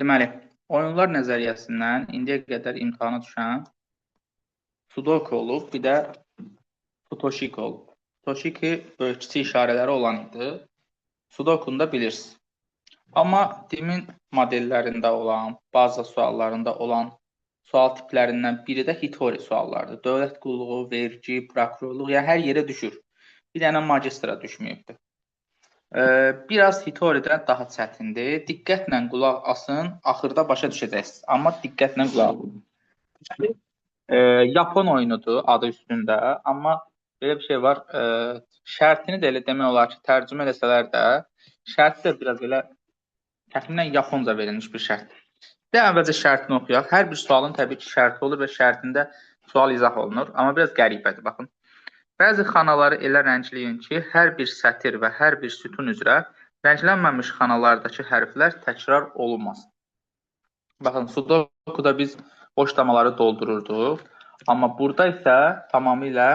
Deməli, oyunlar nəzəriyyəsindən indiyə qədər imtahana düşən Sudoku olub, bir də Futoshiki olub. Futoshiki böyük-kiçik işarələri olan idi. Sudokunu da bilirsiniz. Amma DİM-in modellərində olan, baza suallarında olan sual tiplərindən biri də Hitori suallarıdır. Dövlət qulluğu, vergi, prokurorluq, yəni hər yerə düşür. Bir dənə magistra düşməyibdir. Biraz Hitori'dən daha çətindir. Diqqətlə qulaq asın, axırda başa düşəcəksiniz. Amma diqqətlə qulaq asın. Yapon oyunudur adı üstündə, amma belə bir şey var. Şərtini də elə demək olar ki, tərcümə eləsələr də, şərti də biraz elə təxminən yaponca verilmiş bir şərtdir. De əvvəlcə şərtini oxuyaq. Hər bir sualın təbii ki, şərti olur və şərtində sual izah olunur. Amma biraz qəribədir, baxın. Bəzi xanaları elə rəngləyin ki, hər bir sətir və hər bir sütun üzrə rənglənməmiş xanalardakı hərflər təkrar olunmasın. Baxın, Sudokuda biz boş damaları doldururduq. Amma burada isə tamamilə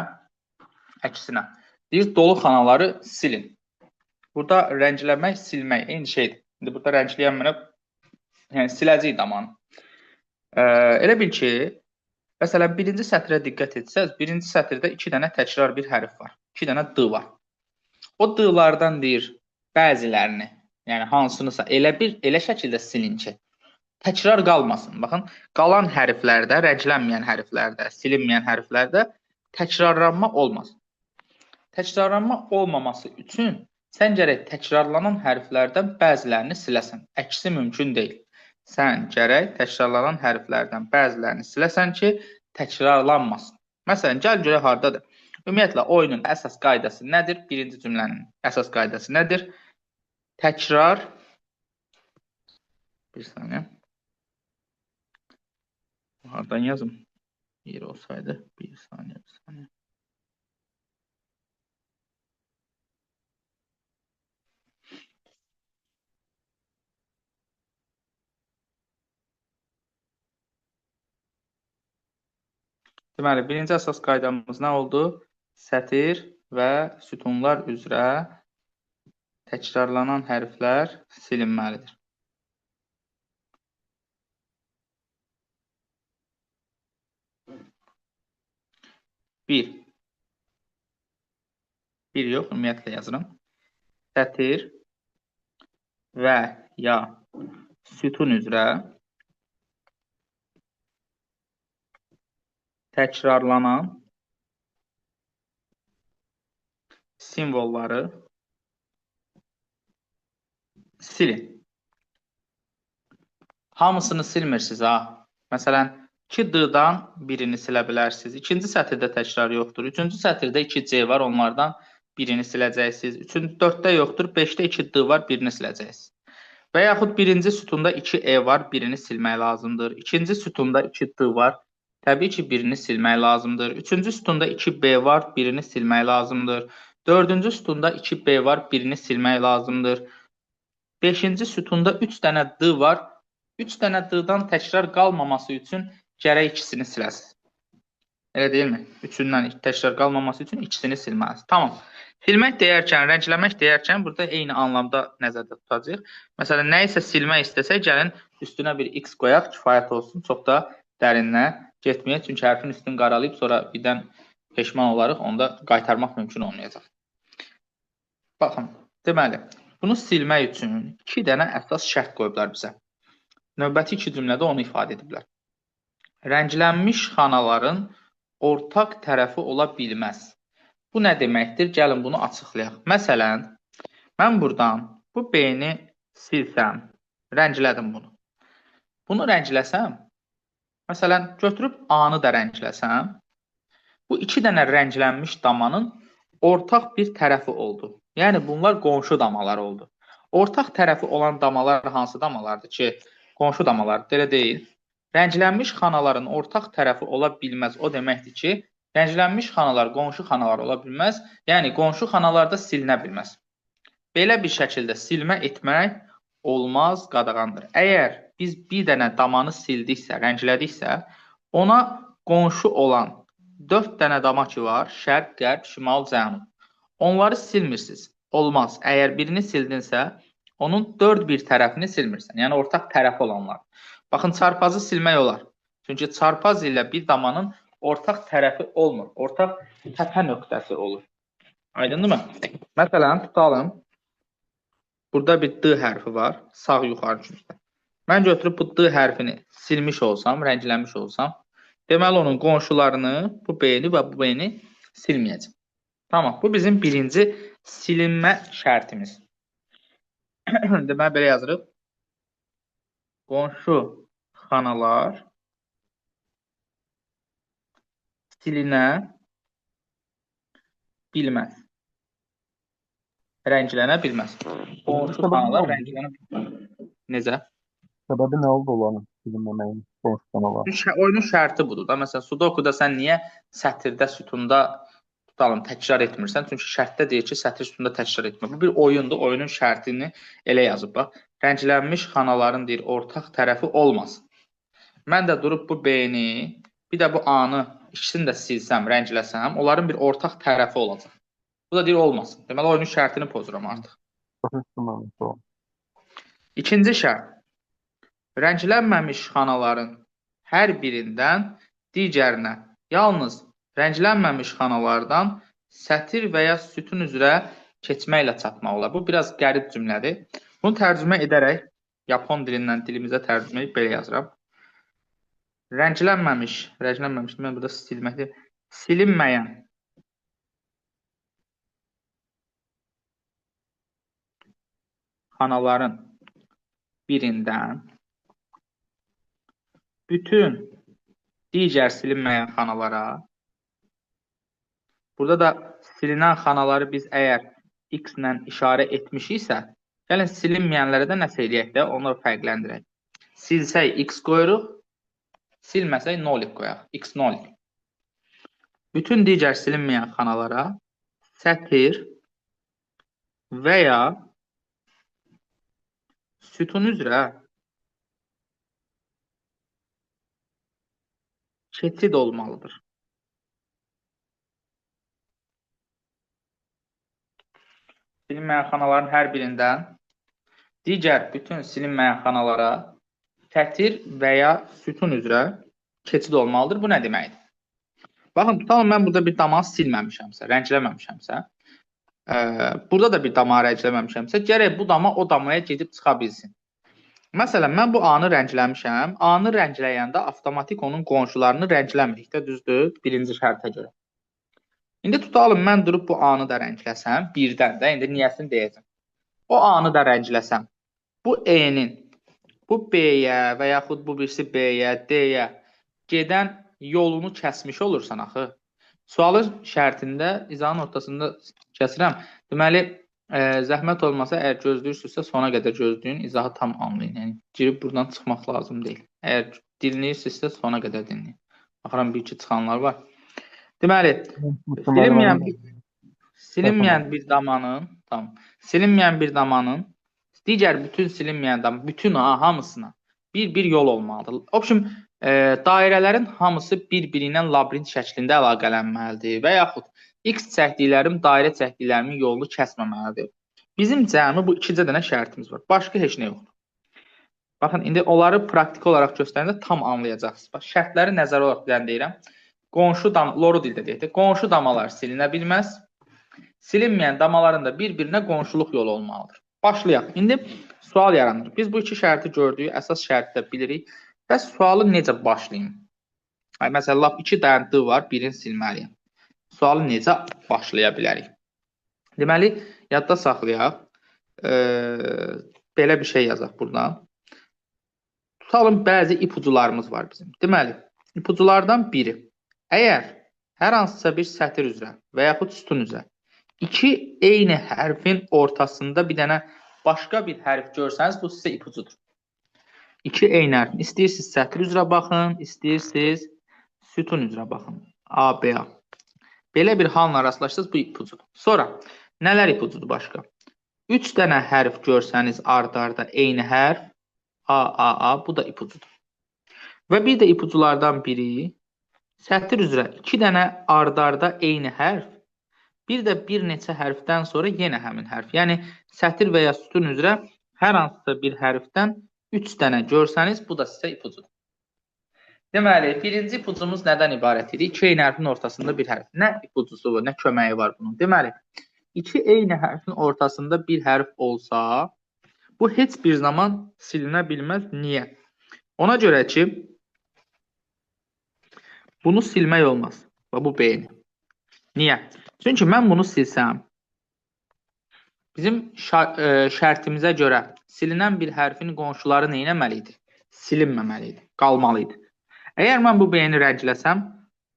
əksinə. Deyir, dolu xanaları silin. Burada rəngləmək, silmək eyni şeydir. İndi burada rəngləyən mənə, yəni siləcəyik damanı. Elə bil ki, məsələn, birinci sətrə diqqət etsəz, birinci sətirdə iki dənə təkrar bir hərf var. İki dənə D var. O D-lardan deyir, bəzilərini, yəni hansınısa elə şəkildə silin ki, təkrar qalmasın. Baxın, qalan hərflərdə, rənglənməyən hərflərdə, silinməyən hərflərdə təkrarlanma olmasın. Təkrarlanma olmaması üçün sən gərək təkrarlanan hərflərdən bəzilərini siləsən. Əksi mümkün deyil. Sən gərək təkrarlanan hərflərdən bəzilərini siləsən ki, təkrarlanmasın. Məsələn, gəl görək hardadır. Ümumiyyətlə, oyunun əsas qaydası nədir? Birinci cümlənin əsas qaydası nədir? Təkrar. Bir saniyə. Hardan yazım? Yeri olsaydı. Bir saniyə, bir saniyə. Deməli, birinci əsas qaydamız nə oldu? Sətir və sütunlar üzrə təkrarlanan hərflər silinməlidir. Bir. Bir yox, ümumiyyətlə yazıram. Sətir və ya sütun üzrə təkrarlanan simvolları silin. Hamısını silmirsiniz ha. Məsələn, 2D-dan birini silə bilərsiniz. İkinci sətirdə təkrar yoxdur. Üçüncü sətirdə 2C var, onlardan birini siləcəksiniz. 4-də yoxdur, 5-də 2D var, birini siləcəksiniz. Və yaxud birinci sütunda 2E var, birini silmək lazımdır. İkinci sütunda 2D var, təbii ki, birini silmək lazımdır. Üçüncü sütunda 2B var, birini silmək lazımdır. Dördüncü sütunda 2B var, birini silmək lazımdır. Beşinci sütunda 3 dənə D var. 3 dənə D-dan təkrar qalmaması üçün gərək ikisini siləsiniz. Elə deyilmi? Üçündən təkrar qalmaması üçün ikisini silməlisiniz. Tamam. Silmək deyərkən, rəngləmək deyərkən burada eyni anlamda nəzərdə tutacağıq. Məsələn, nə isə silmək istəsək, gəlin üstünə bir X qoyaq, kifayət olsun. Çox da dərinə getməyək. Çünki hərfin üstünü qaralayıb, sonra birdən peşman olarıq, onda qaytarmaq mümkün olmayacaq. Baxın, deməli, bunu silmək üçün iki dənə əsas şərt qoyublar bizə. Növbəti iki cümlədə onu ifadə ediblər. Rənglənmiş xanaların ortaq tərəfi ola bilməz. Bu nə deməkdir? Gəlin bunu açıqlayaq. Məsələn, mən buradan bu B-ni silsəm, rənglədim bunu. Bunu rəngləsəm, məsələn, götürüb A-nı da rəngləsəm, bu iki dənə rənglənmiş damanın ortaq bir tərəfi oldu. Yəni, bunlar qonşu damalar oldu. Ortaq tərəfi olan damalar hansı damalardır ki, qonşu damalardır, elə deyil. Rənglənmiş xanaların ortaq tərəfi ola bilməz. O deməkdir ki, rənglənmiş xanalar qonşu xanalar ola bilməz. Yəni, qonşu xanalarda silinə bilməz. Belə bir şəkildə silmə etmək olmaz, qadağandır. Əgər biz bir dənə damanı sildiksə, rənglədiksə, ona qonşu olan 4 dənə dama ki var, şərq, qərb, şimal, cənub. Onları silmirsiniz. Olmaz. Əgər birini sildinsə, Onun dörd bir tərəfini silmirsən. Yəni ortaq tərəfi olanlar. Baxın, çarpazı silmək olar. Çünki çarpaz ilə bir damanın ortaq tərəfi olmur. Ortaq təpə nöqtəsi olur. Aydındırmı? Məsələn, tutalım. Burada bir D hərfi var. Sağ yuxarı küncdə. Mən götürüb bu D hərfini silmiş olsam, rənglənmiş olsam, deməli onun qonşularını, bu B-ni və bu B-ni silməyəcəm. Tamam, bu bizim birinci silinmə şərtimiz. Deməli, belə yazırıq. Qonşu xanalar silinə bilməz. Rənglənə bilməz. Qonşu xanalar rənglənə bilməz. Necə? Səbəbi nə oldu onların silinməməyin qonşu xanalar? Oyunun şərti budur da. Məsələn, Sudokuda sən niyə sətirdə, sütunda tutalım, təkrar etmirsən? Çünki şərtdə deyir ki, sətir sütunda təkrar etmə. Bu bir oyundur. Oyunun şərtini elə yazıb bax. Rənglənmiş xanaların deyir, ortaq tərəfi olmasın. Mən də durub bu B-ni, bir də bu A-nı ikisini də silsəm, rəngləsəm, onların bir ortaq tərəfi olacaq. Bu da deyir, olmasın. Deməli, oyunun şərtini pozuram artıq. İkinci şərt. Rənglənməmiş xanaların hər birindən digərinə yalnız rənglənməmiş xanalardan sətir və ya sütun üzrə keçməklə çatmaq olar. Bu biraz qərib cümlədir. Bunu tərcümə edərək, yapon dilindən dilimizə tərcümə edib belə yazıram. Rənglənməmiş, mən burada silməkdir. Silinməyən xanaların birindən bütün digər silinməyən xanalara, burada da silinən xanaları biz əgər x ilə işarə etmişiksə, gəlin silinməyənlərə də nəsə eləyək də, onları fərqləndirək. Silsək x qoyuruq, silməsək 0 qoyaq, x 0. Bütün digər silinməyən xanalara sətir və ya sütun üzrə keçid olmalıdır. Silinməyən xanaların hər birindən digər bütün silinməyən xanalara sətir və ya sütun üzrə keçid olmalıdır. Bu nə deməkdir? Baxın, tutalım, mən burada bir dama silməmişəmsə, rəngləməmişəmsə, burada da bir dama rəngləməmişəmsə, gərək bu dama o damaya gedib çıxa bilsin. Məsələn, mən bu A-nı rəngləmişəm. A-nı rəngləyəndə avtomatik onun qonşularını rəngləmirik də, düzdür? Birinci şərtə görə. İndi tutalım, mən durub bu A-nı da rəngləsəm, birdən də, indi niyəsini deyəcəm. O A-nı da rəngləsəm, bu E-nin, bu B-yə və yaxud bu birisi B-yə, D-yə gedən yolunu kəsmiş olursan axı. Sualın şərtində, izahın ortasında kəsirəm. Deməli, zəhmət olmasa, əgər gözləyirsinizsə, sona qədər gözləyin, izahı tam anlayın. Yəni, girib buradan çıxmaq lazım deyil. Əgər dinləyirsinizsə, sona qədər dinləyin. Baxıram, bir-iki çıxanlar var. Deməli, silinməyən bir damanın, tamam, silinməyən bir damanın, digər bütün silinməyən dam, bütün hamısına bir-bir yol olmalıdır. Obşim, dairələrin hamısı bir-biri ilə labirint şəklində əlaqələnməlidir və yaxud X çəkdiklərim dairə çəkdiklərimin yolunu kəsməməlidir. Bizim cəmi bu ikicə dənə şərtimiz var. Başqa heç nə yoxdur. Baxın, indi onları praktiki olaraq göstərəndə tam anlayacaqsınız. Bax, şərtləri nəzərə olaraq bir dənə deyirəm. Qonşu dam, loru dildə deyək də, qonşu damalar silinə bilməz. Silinməyən damaların da bir-birinə qonşuluq yolu olmalıdır. Başlayaq. İndi sual yaranır. Biz bu iki şərti gördük, əsas şərti də bilirik. Bəs sualı necə başlayım? Ay, məsələn, lap iki dənə D var, birini silməliyəm. Sualı necə başlaya bilərik? Deməli, yadda saxlayaq. Belə bir şey yazaq buradan. Tutalım, bəzi ipucularımız var bizim. Deməli, ipuculardan biri. Əgər hər hansısa bir sətir üzrə və yaxud sütun üzrə iki eyni hərfin ortasında bir dənə başqa bir hərf görsəniz, bu sizə ipucudur. İki eyni hərfin. İstəyirsiniz sətir üzrə baxın, istəyirsiniz sütun üzrə baxın. A, B, A. Belə bir halla rastlaşsınız, bu ipucudur. Sonra, nələr ipucudur başqa? 3 dənə hərf görsəniz ard-arda eyni hərf, A, A, A, bu da ipucudur. Və bir də ipuculardan biri, sətir üzrə 2 dənə ard-arda eyni hərf, bir də bir neçə hərfdən sonra yenə həmin hərf. Yəni, sətir və ya sütun üzrə Hər hansısa bir hərfdən 3 dənə görsəniz, bu da sizə ipucudur. Deməli, birinci ipucumuz nədən ibarət idi? İki eyni hərfin ortasında bir hərf. Nə ipucusu var, nə köməyi var bunun? Deməli, iki eyni hərfin ortasında bir hərf olsa, bu heç bir zaman silinə bilməz. Niyə? Ona görə ki, bunu silmək olmaz. Və bu B-ni. Niyə? Çünki mən bunu silsəm, bizim şərtimizə görə silinən bir hərfin qonşuları nə etməli idi? Silinməməli idi, qalmalı idi. Əgər mən bu B-ni rəngləsəm,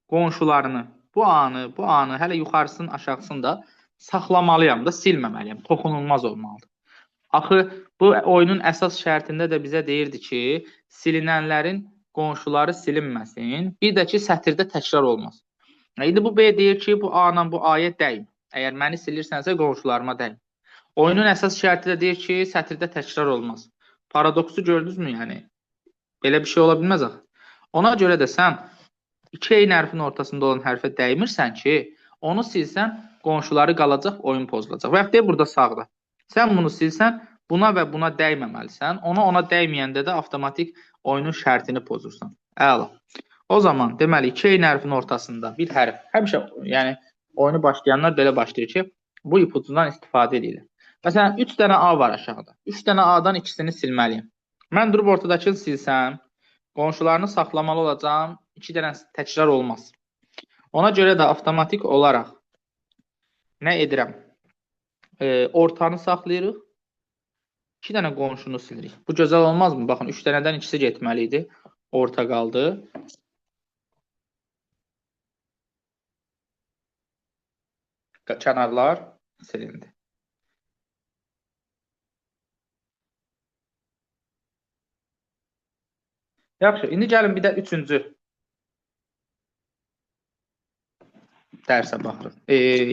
qonşularını, bu A-nı, bu A-nı, hələ yuxarısının, aşağısını da saxlamalıyam da, silməməliyəm, toxunulmaz olmalıdır. Axı, bu oyunun əsas şərtində də bizə deyirdi ki, silinənlərin qonşuları silinməsin, bir də ki, sətirdə təkrar olmaz. İndi bu B deyir ki, bu A-la bu A-ya dəym. Əgər məni silirsənsə, qonşularıma dəym. Oyunun əsas şərti də deyir ki, sətirdə təkrar olmaz. Paradoksu gördünüzmü? Yəni, belə bir şey ola bilməz axı. Ona görə də sən iki eyni hərfin ortasında olan hərfə dəymirsən ki, onu silsən, qonşuları qalacaq, oyun pozulacaq. Və yaxud burada sağda. Sən bunu silsən, buna və buna dəyməməlisən. Ona dəyməyəndə də avtomatik oyunun şərtini pozursan. Əla. O zaman, deməli, iki eyni hərfin ortasında bir hərf. Həmişə, yəni, oyunu başlayanlar belə başlayır ki, bu ipucundan istifadə edirlər. Məsələn, 3 dənə A var aşağıda. 3 dənə A-dan ikisini silməliyim. Mən durub ortadakını silsəm, qonşularını saxlamalı olacağam, 2 dənə təkrar olmaz. Ona görə də avtomatik olaraq nə edirəm? Ortanı saxlayırıq, 2 dənə qonşunu silirik. Bu gözəl olmazmı? Baxın, 3 dənədən ikisi getməli idi. Orta qaldı. Kənarlar silindi. Yaxşı, indi gəlin bir də üçüncü dərsə baxırıq,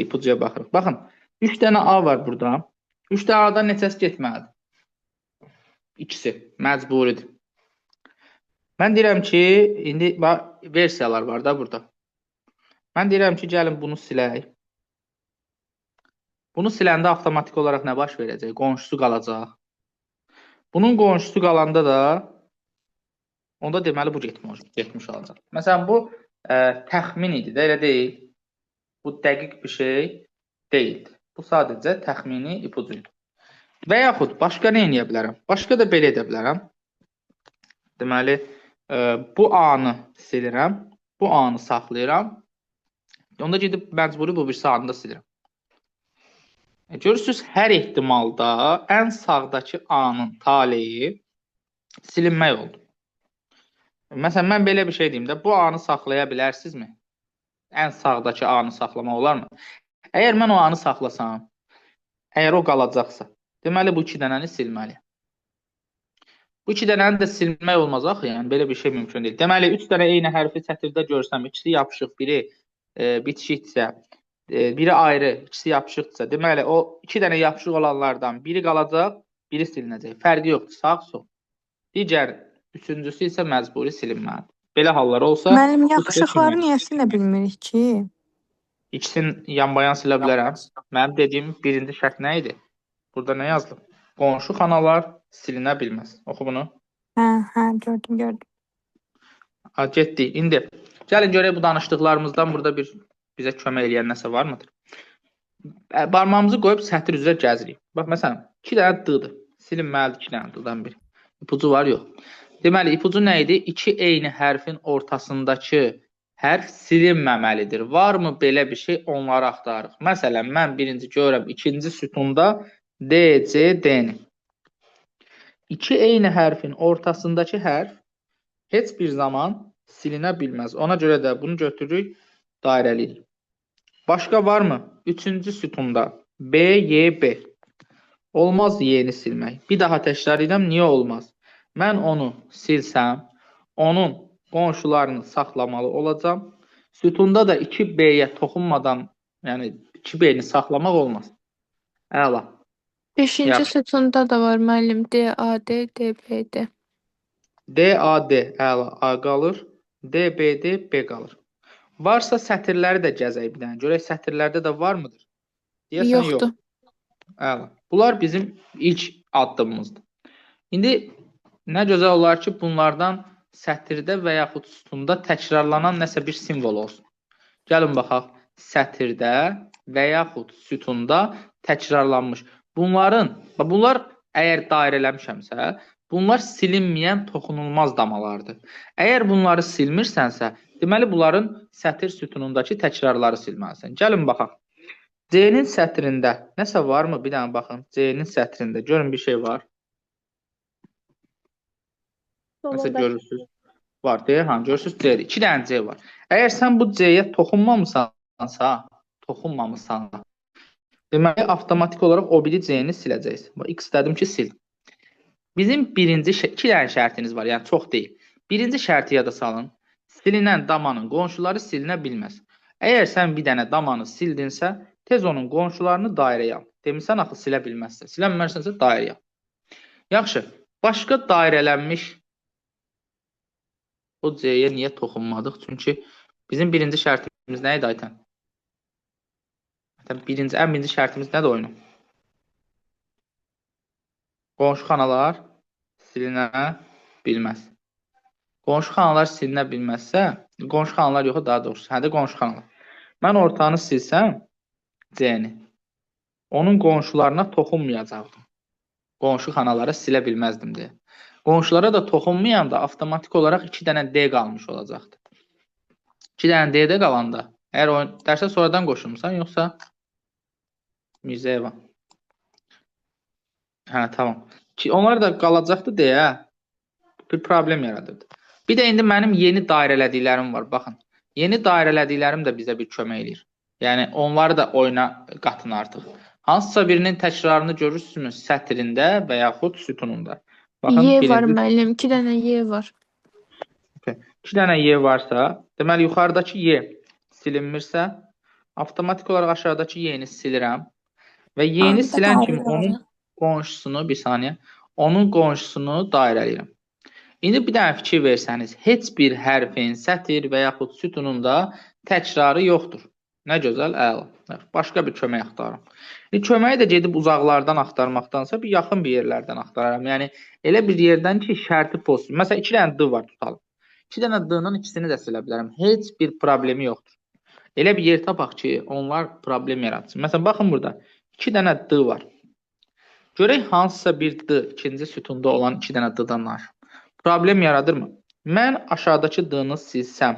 ipucuya baxırıq. Baxın, 3 dənə A var burada. 3 dənə A-dan neçəsi getməlidir? İkisi, məcburidir. Mən deyirəm ki, indi versiyalar var da burada. Mən deyirəm ki, gəlin bunu silək. Bunu siləndə avtomatik olaraq nə baş verəcək? Qonşusu qalacaq. Bunun qonşusu qalanda da onda deməli bu getmiş olacaq. Məsələn, bu təxmin idi də, elə deyil. Bu dəqiq bir şey deyildi. Bu sadəcə təxmini ipucu idi. Və yaxud başqa nə eləyə bilərəm? Başqa da belə edə bilərəm. Deməli, bu A-nı silirəm, bu A-nı saxlayıram. Onda gedib məcburi bu birisi A-nı da silirəm. Görürsünüz, hər ehtimalda ən sağdakı A-nın taleyi silinmək oldu. Məsələn, mən belə bir şey deyim də, bu A-nı saxlaya bilərsinizmi? Ən sağdakı A-nı saxlamaq olarmı? Əgər mən o A-nı saxlasam, əgər o qalacaqsa, deməli bu iki dənəni silməliyəm. Bu iki dənəni də silmək olmaz axı, yəni belə bir şey mümkün deyil. Deməli, 3 dənə eyni hərfi sətirdə görsəm, ikisi yapışıq, biri bitişikdirsə, biri ayrı, ikisi yapışıqdırsa, deməli, o iki dənə yapışıq olanlardan biri qalacaq, biri silinəcək. Fərqi yoxdur, sağ, sol. Digər üçüncüsü isə məcburi silinməlidir. Belə hallar olsa... Müəllim, yapışıqları niyə silə bilmirik ki? İkisini yanbayan silə bilərəm. Mənim dediyim birinci şərt nə idi? Burada nə yazılıb? Qonşu xanalar silinə bilməz. Oxu bunu. Hə, gördüm. Getdik. İndi gəlin görək bu danışdıqlarımızdan burada bir bizə kömək eləyən nəsə var mıdır? Barmağımızı qoyub sətir üzrə gəzirik. Bax, məsələn, 2 dənə D-dır. Silinməlidir 2 dənə D-dan biri. İpucu var, yox. Deməli, ipucu nə idi? İki eyni hərfin ortasındakı hərf silinməməlidir. Varmı belə bir şey? Onları axtarırıq. Məsələn, mən birinci görürəm, ikinci sütunda D, C, D-ni. İki eyni hərfin ortasındakı hərf heç bir zaman silinə bilməz. Ona görə də bunu götürürük, dairəliyirik. Başqa varmı? Üçüncü sütunda B, Y, B. Olmaz Y-ni silmək. Bir daha təkrar edirəm, niyə olmaz? Mən onu silsəm, onun qonşularını saxlamalı olacağam. Sütunda da 2B-yə toxunmadan, yəni 2B-ni saxlamaq olmaz. Əla. Beşinci sütunda da var müəllim. D, A, D, D, B, D. D, A, D, əla, A qalır. D, B, D, B qalır. Varsa sətirləri də gəzək bir dənə. Görək sətirlərdə də var mıdır? Deyəsən, Yoxdur. Yox. Əla. Bunlar bizim ilk addımımızdır. İndi nə gözəl olar ki, bunlardan sətirdə və yaxud sütunda təkrarlanan nəsə bir simvol olsun. Gəlin baxaq, sətirdə və yaxud sütunda təkrarlanmış. Bunlar əgər dairələmişəmsə, bunlar silinməyən toxunulmaz damalardır. Əgər bunları silmirsənsə, deməli bunların sətir sütunundakı təkrarları silməlisən. Gəlin baxaq. C-nin sətrində nəsə varmı? Bir dənə baxın. C-nin sətrində görün bir şey var. Nəsə görürsünüz. Var, deyir, ha, görürsünüz C-dir. 2 dənə C var. Əgər sən bu C-yə toxunmamısansa, deməli avtomatik olaraq o biri C-ni siləcəksən. Bax, X dedim ki, sil. Bizim birinci, 2 dənə şərtiniz var, yəni çox deyil. Birinci şərti yada salın. Silinən damanın qonşuları silinə bilməz. Əgər sən bir dənə damanı sildinsə, tez onun qonşularını dairəyə al. Demisən axı silə bilməzsə. Silə bilməzsənsə dairəyə al. Yaxşı, başqa dairələnmiş o C-yə niyə toxunmadıq? Çünki bizim birinci şərtimiz nə idi Aytən? Aytən, ən birinci şərtimiz nədir oyunun? Qonşu xanalar silinə bilməz. Qonşu xanalar silinə bilməzsə, qonşu xanalar yox, daha doğrusu, hə də qonşu xanalar. Mən ortanı silsəm, C-ni, onun qonşularına toxunmayacaqdım. Qonşu xanalara silə bilməzdim deyə. Qonşulara da toxunmayanda avtomatik olaraq 2 dənə D qalmış olacaqdı. 2 dənə D-də qalanda, əgər oyun dərsə sonradan qoşulmusan, yoxsa Mirzəyeva. Hə, tamam. Ki, onlar da qalacaqdı deyə bir problem yaradırdı. Bir də indi mənim yeni dairələdiklərim var. Baxın, yeni dairələdiklərim də bizə bir kömək eləyir. Yəni, onları da oyuna qatın artıq. Hansısa birinin təkrarını görürsünüz sətrində və yaxud sütununda. Baxın, Y var müəllim, 2 dənə Y var. 2 dənə Y varsa, deməli, yuxarıdakı Y silinmirsə, avtomatik olaraq aşağıdakı Y-ni silirəm və Y-ni silən kimi onun qonşusunu, bir saniyə, onun qonşusunu dairələyirəm. İndi bir dənə fikir versəniz, heç bir hərfin sətir və yaxud sütununda təkrarı yoxdur. Nə gözəl, əla. Başqa bir kömək axtarıram. İndi köməyi də gedib uzaqlardan axtarmaqdansa, bir yaxın bir yerlərdən axtararam. Yəni, elə bir yerdən ki, şərti pozsun. Məsələn, 2 dənə D var, tutalım. 2 dənə D-nın ikisini də silə bilərəm. Heç bir problemi yoxdur. Elə bir yer tapaq ki, onlar problem yaratsın. Məsələn, baxın burada. 2 dənə D var. Görək hansısa bir D, ikinci sütunda olan 2 dənə D-dan danışım. Problem yaradırmı? Mən aşağıdakı D-nı silsəm,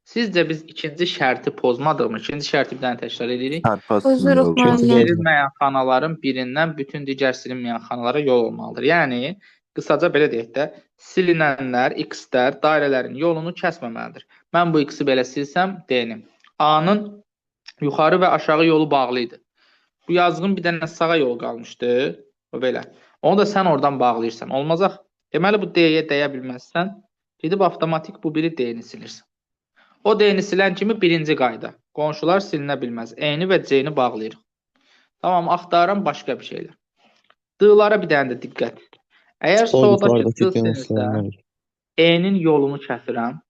sizcə biz ikinci şərti pozmadıq mı? İkinci şərti bir dənə təkrar edirik. Pozuruq müəllim. Silinməyən xanaların birindən bütün digər silinməyən xanalara yol olmalıdır. Yəni, qısaca belə deyək də, silinənlər, X-lər dairələrin yolunu kəsməməlidir. Mən bu X-i belə silsəm, D-ni. A-nın yuxarı və aşağı yolu bağlı idi. Bu yazığın bir dənə sağa yol qalmışdı. O belə. Onu da sən oradan bağlayırsan. Olmaz axı. Deməli, bu D-yə dəyə bilməzsən, gedib avtomatik bu biri D-ni silirsən. O D-ni silən kimi birinci qayda. Qonşular silinə bilməz. E-ni və C-ni bağlayırıq. Tamam, axtarıram başqa bir şeylər. D-lara bir dənə də diqqət. Əgər soldakı D silinirsə, E-nin yolunu kəsirəm.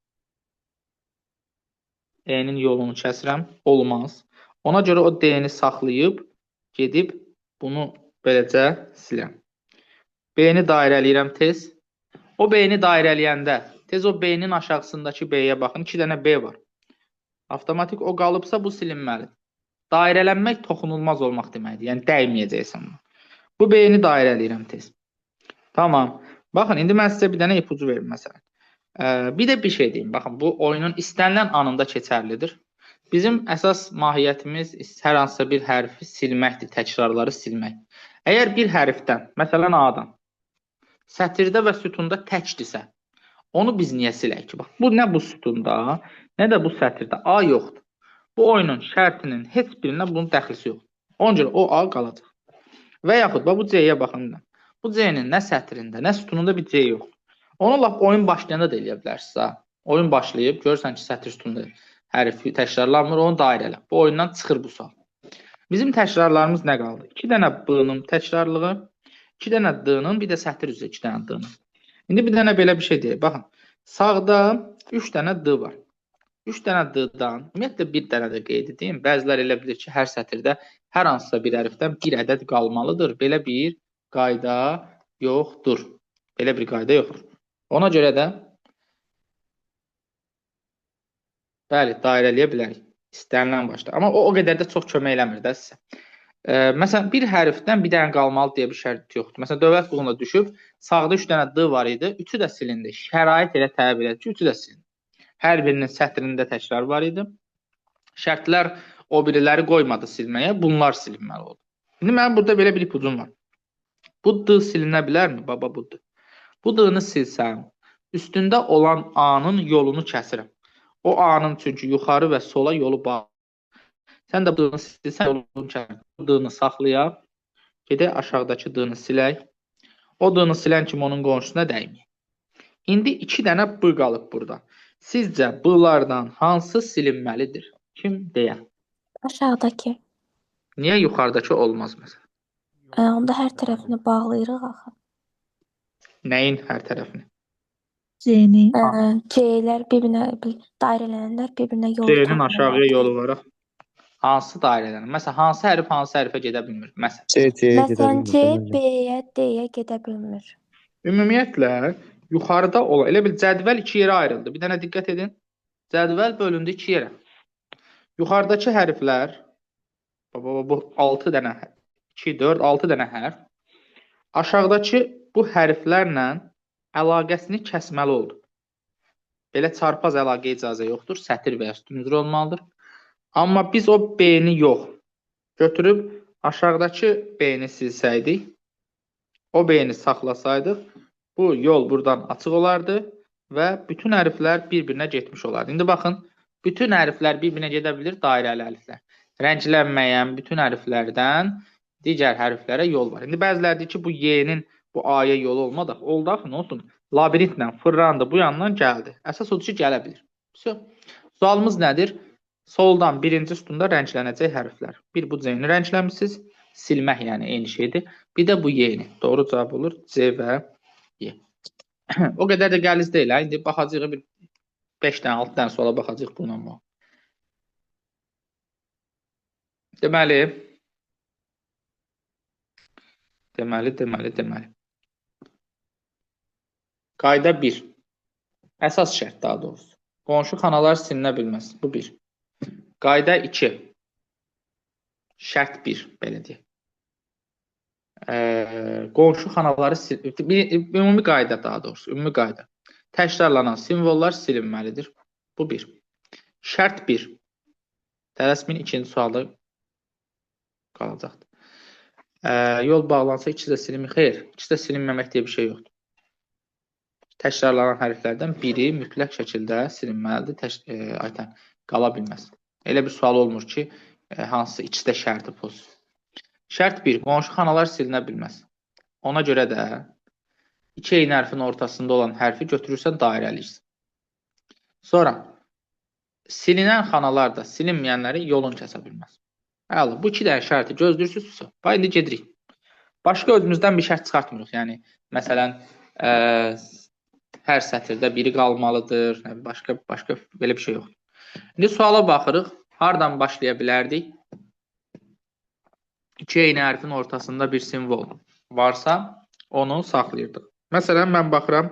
E-nin yolunu kəsirəm. Olmaz. Ona görə o D-ni saxlayıb, gedib bunu beləcə silirəm. B-ni dairələyirəm tez. O B-ni dairələyəndə, tez o B-nin aşağısındakı B-yə baxın. 2 dənə B var. Avtomatik o qalıbsa bu silinməlidir. Dairələnmək toxunulmaz olmaq deməkdir. Yəni, dəyməyəcəksən buna. Bu B-ni dairələyirəm tez. Tamam. Baxın, indi mən sizə bir dənə ipucu verim məsələn. Bir də bir şey deyim. Baxın, bu oyunun istənilən anında keçərlidir. Bizim əsas mahiyyətimiz hər hansısa bir hərfi silməkdir, təkrarları silmək. Əgər bir hərfdən, məsələn A-dan, sətirdə və sütunda təkdirsə, onu biz niyə silək ki? Bax, bu nə bu sütunda, nə də bu sətirdə A yoxdur. Bu oyunun şərtinin heç birinə bunun dəxlisi yoxdur. Ona görə o A qalacaq. Və yaxud, bax, bu C-yə baxın da. Bu C-nin nə sətrində, nə sütununda bir C yoxdur. Onu lap oyun başlayanda da eləyə bilərsiniz. Ha. Oyun başlayıb, görürsən ki, sətir sütunda hərfi təkrarlanmır, onu dairələ. Bu oyundan çıxır bu sual. Bizim təkrarlarımız nə qaldı? 2 dənə B-nın təkrarlığı, 2 dənə D-nın, bir də sətir üzrə 2 dənə D-nın. İndi bir dənə belə bir şey deyək. Baxın, sağda 3 dənə D var. 3 dənə D-dan, ümumiyyətlə bir dənə də qeyd edeyim. Bəziləri elə bilir ki, hər sətirdə hər hansısa bir hərfdən bir ədəd qalmalıdır. Belə bir qayda yoxdur. Belə bir qayda yoxdur. Ona görə də bəli, dairələyə bilərik. İstənilən başda. Amma o qədər də çox kömək eləmir də sizə. Məsələn, bir hərfdən bir dənə qalmalı deyə bir şərt yoxdur. Məsələn, dövlət qulluğunda düşüb, sağda 3 dənə D var idi, üçü də silindi. Şərait elə tələb elədi ki, üçü də silindi. Hər birinin sətrində təkrar var idi. Şərtlər o biriləri qoymadı silməyə, bunlar silinməli oldu. İndi mənim burada belə bir ipucum var. Bu D silinə bilərmi? Baba, bu D. Bu D-ni silsəm, üstündə olan A-nın yolunu kəsirəm. O A-nın çünki yuxarı və sola yolu bağlı. Sən də D-ni silsən, yolunu kəsirəm. Bu D-ni saxlayaq, gedək aşağıdakı D-ni silək. O D-ni silən kimi onun qonşusuna dəyməyək. İndi 2 dənə B qalıb burada. Sizcə B-lardan hansı silinməlidir? Kim deyər? Aşağıdakı. Niyə yuxarıdakı olmaz məsələn? Onda hər tərəfini bağlayırıq axı. Nəyin hər tərəfini? C-ni. C-lər bir-birinə, dairələnənlər bir-birinə yol C-nin tapmırlar. aşağıya yolu var. Hansı dairələnir? Məsələn, hansı hərf hansı hərfə gedə bilmir? Məsələn. C, C-yə gedə Məsələn, bilmir. C, B-yə, D-yə gedə bilmir. Ümumiyyətlə, yuxarıda olan, elə bil cədvəl iki yerə ayrıldı. Bir dənə diqqət edin. Cədvəl bölündü iki yerə. Yuxarıdakı hərflər, baba, bu 6 dənə, 2, 4, 6 dənə hərf. Aşağıdakı bu hərflərlə əlaqəsini kəsməli oldu. Belə çarpaz əlaqə icazə yoxdur. Sətir və ya sütun üzrə olmalıdır. Amma biz o B-ni yox, götürüb aşağıdakı B-ni silsəydik, o B-ni saxlasaydıq, bu yol buradan açıq olardı və bütün hərflər bir-birinə getmiş olardı. İndi baxın, bütün hərflər bir-birinə gedə bilir, dairəli hərflər. Rənglənməyən bütün hərflərdən digər hərflərə yol var. İndi bəziləri deyir ki, bu Y-nin bu A-ya yolu olmadı. Oldu axı, nə olsun? Labirintlə fırlandı, bu yandan gəldi. Əsas odur ki, gələ bilir. Sualımız nədir? Soldan birinci sütunda rənglənəcək hərflər. Bir bu C-ni rəngləmişsiniz. Silmək yəni eyni şeydir. Bir də bu Y-ni. Doğru cavab olur C və Y. O qədər də qəliz deyil. Hə? İndi baxacağıq bir 5 dənə, 6 dənə suala baxacağıq bununla. Deməli. Qayda 1. Əsas şərt daha doğrusu. Qonşu xanalar silinə bilməz. Bu 1. Qayda 2. Şərt 1, belə deyək. Qonşu xanaları ümumi qayda daha doğrusu, ümumi qayda. Təkrarlanan simvollar silinməlidir. Bu 1. Şərt 1. Tələsməyin, ikinci sualda qalacaqdır. Yol bağlansa ikisi də silinmir. Xeyr, ikisi də silinməmək deyə bir şey yoxdur. Təkrarlanan hərflərdən biri mütləq şəkildə silinməlidir. Aytən, qala bilməz. Elə bir sual olmur ki, hansı ikisi də şərti pozsun. Şərt 1. Qonşu xanalar silinə bilməz. Ona görə də iki eyni hərfin ortasında olan hərfi götürürsən, dairəliyirsən. Sonra, silinən xanalar da silinməyənləri yolun kəsə bilməz. Əla, bu iki dənə şərti gözləyirsiniz. Bax, indi gedirik. Başqa özümüzdən bir şərt çıxartmırıq. Yəni, məsələn, hər sətirdə biri qalmalıdır. Başqa belə bir şey yoxdur. İndi suala baxırıq. Hardan başlaya bilərdik? İki eyni hərfin ortasında bir simvol varsa, onu saxlayırdıq. Məsələn, mən baxıram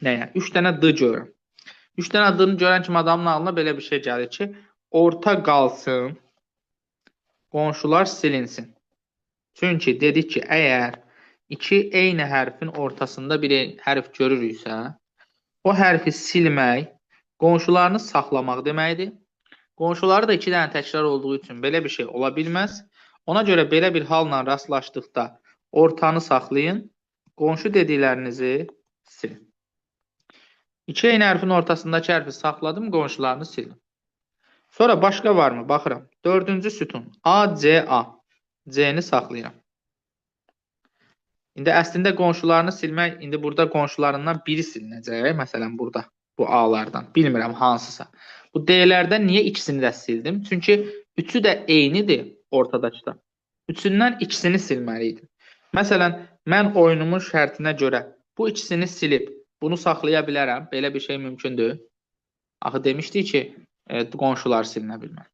nəyə? 3 dənə D görürəm. 3 dənə D-ni görən kimi adamın ağlına belə bir şey gəlir ki, orta qalsın, qonşular silinsin. Çünki dedik ki, əgər iki eyni hərfin ortasında bir hərf görürüksə, o hərfi silmək, qonşularını saxlamaq deməkdir. Qonşuları da iki dənə təkrar olduğu üçün belə bir şey ola bilməz. Ona görə belə bir halla rastlaşdıqda ortanı saxlayın, qonşu dediklərinizi silin. İki eyni hərfin ortasındakı hərfi saxladım, qonşularını sildim. Sonra başqa varmı? Baxıram. Dördüncü sütun. A, C, A. C-ni saxlayıram. İndi əslində qonşularını silmək, indi burada qonşularından biri silinəcək. Məsələn, burada bu A-lardan. Bilmirəm hansısa. Bu D-lərdən niyə ikisini də sildim? Çünki üçü də eynidir ortadakıda. Üçündən ikisini silməli idim. Məsələn, mən oyunumun şərtinə görə bu ikisini silib bunu saxlaya bilərəm. Belə bir şey mümkündür. Axı demişdik ki, qonşular silinə bilməz.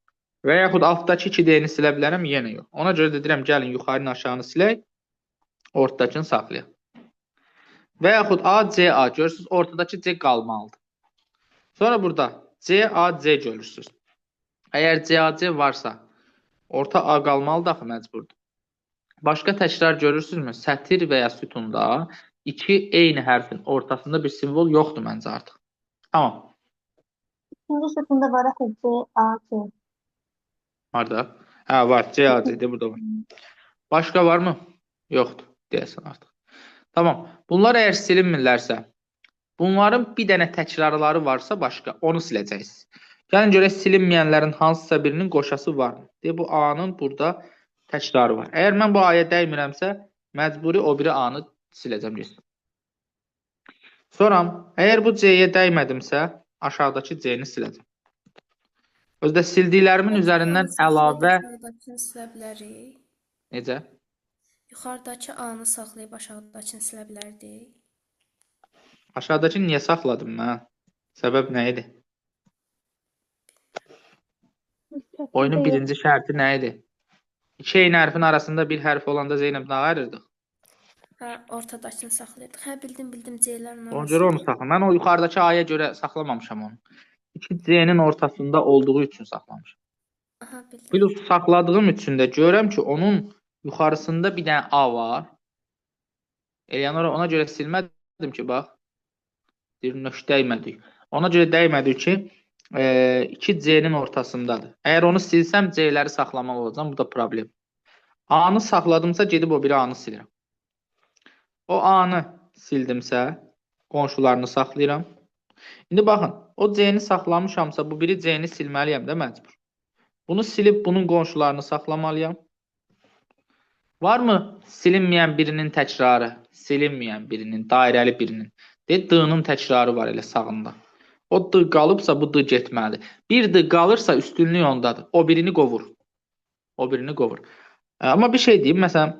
Və yaxud altdakı 2D-ni silə bilərəm, yenə yox. Ona görə də deyirəm, gəlin yuxarını aşağını silək. Ortadakını saxlayaq. Və yaxud A, C, A görürsünüz, ortadakı C qalmalıdır. Sonra burada C, A, C görürsünüz. Əgər C, A, C varsa, orta A qalmalıdır axı məcburdur. Başqa təkrar görürsünüzmü? Sətir və ya sütunda iki eyni hərfin ortasında bir simvol yoxdur məncə artıq. Tamam. İkinci sütunda var axı C, A, C. Harda? Hə, var. C, A, C də burada var. Başqa varmı? Yoxdur, deyəsən artıq. Tamam. Bunlar əgər silinmirlərsə, bunların bir dənə təkrarları varsa başqa, onu siləcəksiniz. Gəlin görək silinməyənlərin hansısa birinin qoşası varmı? Deyə bu A-nın burada təkrarı var. Əgər mən bu A-ya dəymirəmsə, məcburi o biri A-nı siləcəm getsin. Sonra, əgər bu C-yə dəymədimsə, aşağıdakı C-ni siləcəm. Özdə sildiklərimin üzərindən əlavə Aşağıdakını silə bilərik. necə? Yuxarıdakı A-nı saxlayıb aşağıdakını silə bilərdik. Aşağıdakını niyə saxladım mən? Səbəb nə idi? Oyunun birinci şərti nə idi? İki eyni hərfin arasında bir hərf olanda Zeynəb nə ayırırdıq? Hə, ortadakını saxlayırdıq. Hə, bildim, bildim C-lərin Ona görə onu arasında. saxla. Mən o yuxarıdakı A-ya görə saxlamamışam onu. İki C-nin ortasında olduğu üçün saxlamışam. Aha, bildim. Plus saxladığım üçün də görürəm ki, onun yuxarısında bir dənə A var. Eleonora ona görə silmədim ki, bax. Bir nöş dəymədik. Ona görə dəymədik ki, 2 C-nin ortasındadır. Əgər onu silsəm, C-ləri saxlamalı olacağam. Bu da problem. A-nı saxladımsa, gedib o biri A-nı silirəm. O A-nı sildimsə, qonşularını saxlayıram. İndi baxın, o C-ni saxlamışamsa, bu biri C-ni silməliyəm də məcbur. Bunu silib bunun qonşularını saxlamalıyam. Varmı silinməyən birinin təkrarı? Silinməyən birinin, dairəli birinin. De, D-nın təkrarı var elə sağında. O D qalıbsa, bu D getməlidir. Bir D qalırsa, üstünlük ondadır. O birini qovur. O birini qovur. Amma bir şey deyim, məsələn,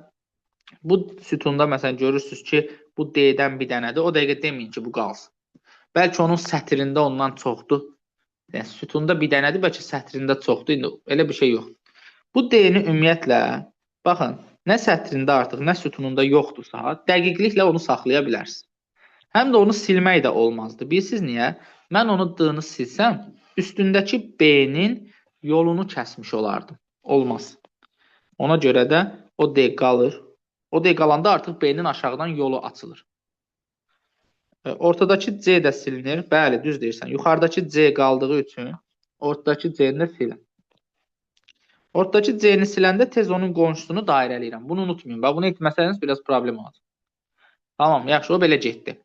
bu sütunda məsələn görürsünüz ki, bu D-dən bir dənədir. O dəqiqə deməyin ki, bu qalsın. Bəlkə onun sətrində ondan çoxdur. Yəni, sütunda bir dənədir, bəlkə sətrində çoxdur. İndi elə bir şey yox. Bu D-ni ümumiyyətlə, baxın, nə sətrində artıq, nə sütununda yoxdursa, dəqiqliklə onu saxlaya bilərsiniz. Həm də onu silmək də olmazdı. Bilirsiniz niyə? Mən onu D-ni silsəm, üstündəki B-nin yolunu kəsmiş olardım. Olmaz. Ona görə də o D qalır. O D qalanda artıq B-nin aşağıdan yolu açılır. Ortadakı C də silinir. Bəli, düz deyirsən. Yuxarıdakı C qaldığı üçün ortadakı C-ni də silin. Ortadakı C-ni siləndə tez onun qonşusunu dairələyirəm. Bunu unutmayın. Bax, bunu etməsəniz biraz problem olacaq. Tamam, yaxşı, o belə getdi.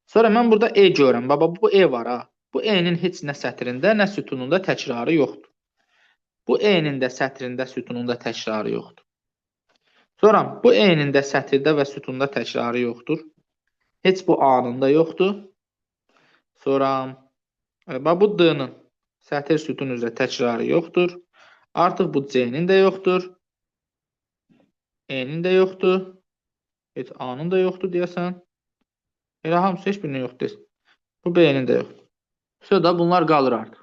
Sonra mən burada E görürəm. Baba, bu E var ha. Bu E-nin heç nə sətrində, nə sütununda təkrarı yoxdur. Bu E-nin də sətrində, sütununda təkrarı yoxdur. Sonra bu E-nin də sətirdə və sütunda təkrarı yoxdur. Heç bu A-nın da yoxdur. Sonra bax, bu D-nın sətir sütun üzrə təkrarı yoxdur. Artıq bu C-nin də yoxdur. E-nin də yoxdur. Heç A-nın da yoxdur deyəsən. Elə hamısı heç birinin yoxdur. Bu B-nin də yoxdur. Sonra da bunlar qalır artıq.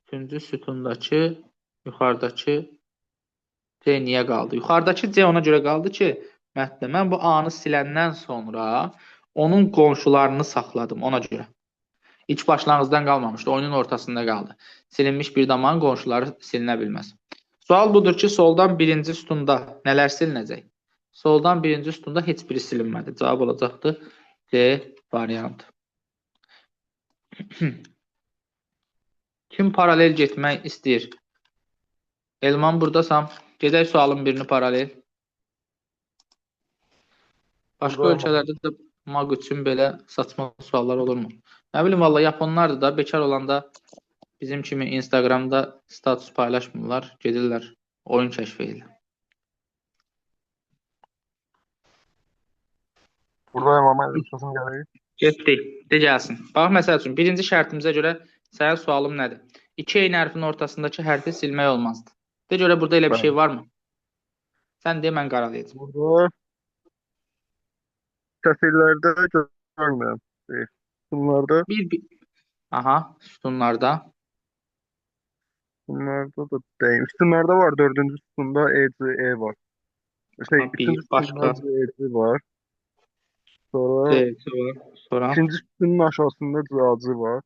Üçüncü sütundakı yuxarıdakı C niyə qaldı? Yuxarıdakı C ona görə qaldı ki, mətndə mən bu A-nı siləndən sonra onun qonşularını saxladım ona görə. İlk başlanğıcdan qalmamışdı, oyunun ortasında qaldı. Silinmiş bir damanın qonşuları silinə bilməz. Sual budur ki, soldan birinci sütunda nələr silinəcək? Soldan birinci sütunda heç biri silinmədi. Cavab olacaqdır C variantı. Kim paralel getmək istəyir? Elman buradasan. Gedək sualın birini paralel. Başqa Buradayım. ölkələrdə də MAQ üçün belə saçma suallar olurmu? Nə bilim valla yaponlardır da bekar olanda bizim kimi Instagramda status paylaşmırlar, gedirlər oyun kəşf edirlər. Buradayım amma səsim gəlir. Getdik. De gəlsin. Bax məsəl üçün birinci şərtimizə görə sənin sualım nədir? İki eyni hərfin ortasındakı hərfi silmək olmazdı. De görə burada elə bir şey varmı? Sən de, mən qaralayacağam. Burada sətirlərdə görmürəm. Sütunlarda, Bir aha, sütunlarda. sütunlarda da deyil. Sütunlarda var. Dördüncü sütunda E, C, E var. Şey, Aha, üçüncü bir, başqa. sütunda C var. Sonra C, C var. Sonra ikinci sütunun aşağısında C var.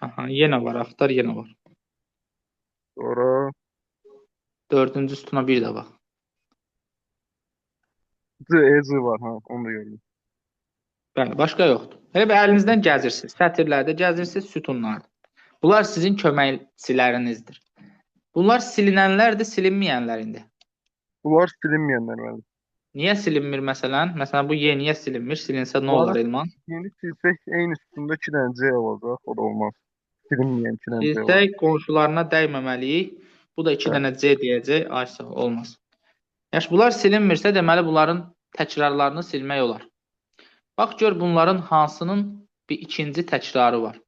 Aha, yenə var, axtar yenə var. Sonra Dördüncü sütuna bir də bax. C, E, C var. Ha, onu da gördüm. Bəli, başqa yoxdur. Elə bir əlinizdən gəzirsiniz. Sətirlərdə gəzirsiniz, sütunlarda. Bunlar sizin köməkçilərinizdir. Bunlar silinənlərdir, silinməyənlər indi. Bunlar silinməyənlər müəllim. Niyə silinmir məsələn? Məsələn, bu Y niyə silinmir? Silinsə nə olar Bunları Elman? yeni silsək eyni sütunda 2 dənə C olacaq. O da olmaz. Silinməyən 2 dənə C olacaq. Silsək qonşularına dəyməməliyik. Bu da 2 Bəli. dənə C deyəcək. Ay sağ ol, olmaz. Yaxşı, bunlar silinmirsə, deməli bunların təkrarlarını silmək olar. Bax gör bunların hansının bir ikinci təkrarı var.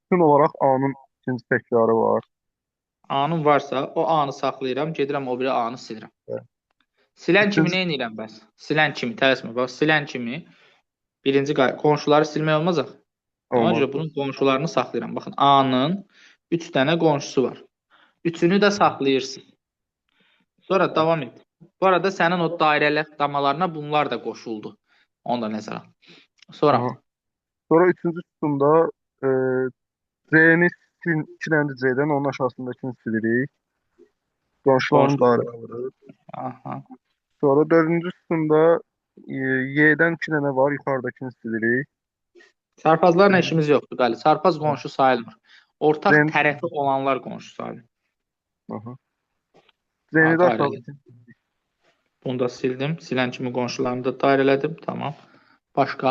Sütun olaraq A-nın ikinci təkrarı var. A-nın varsa o A-nı saxlayıram, gedirəm o biri A-nı silirəm. Bəli. Silən kimi Üçüncü nə edirəm bəs? Silən kimi, tələsmə. Bax, silən kimi birinci qonşuları silmək olmaz axı. Ona olmaz. görə bunun qonşularını saxlayıram. Baxın, A-nın 3 dənə qonşusu var. Üçünü də saxlayırsın. Sonra davam et. Bu arada sənin o dairəli damalarına bunlar da qoşuldu. Onu da nəzərə al. Sonra Aha. Sonra üçüncü sütunda C-ni 2 dənə C-dən onun aşağısındakını silirik. Qonşularını qonşu. dairə alırıq. Aha. Sonra dördüncü sütunda Y-dən 2 dənə var, yuxarıdakını silirik. Çarpazlarla işimiz yoxdur, bəli. Çarpaz qonşu sayılmır. Ortaq C-ni tərəfi olanlar qonşu sayılır. aha. C-ni də dairə. aşağıdakını Bunu da sildim. Silən kimi qonşularını da dairələdim. Tamam. Başqa?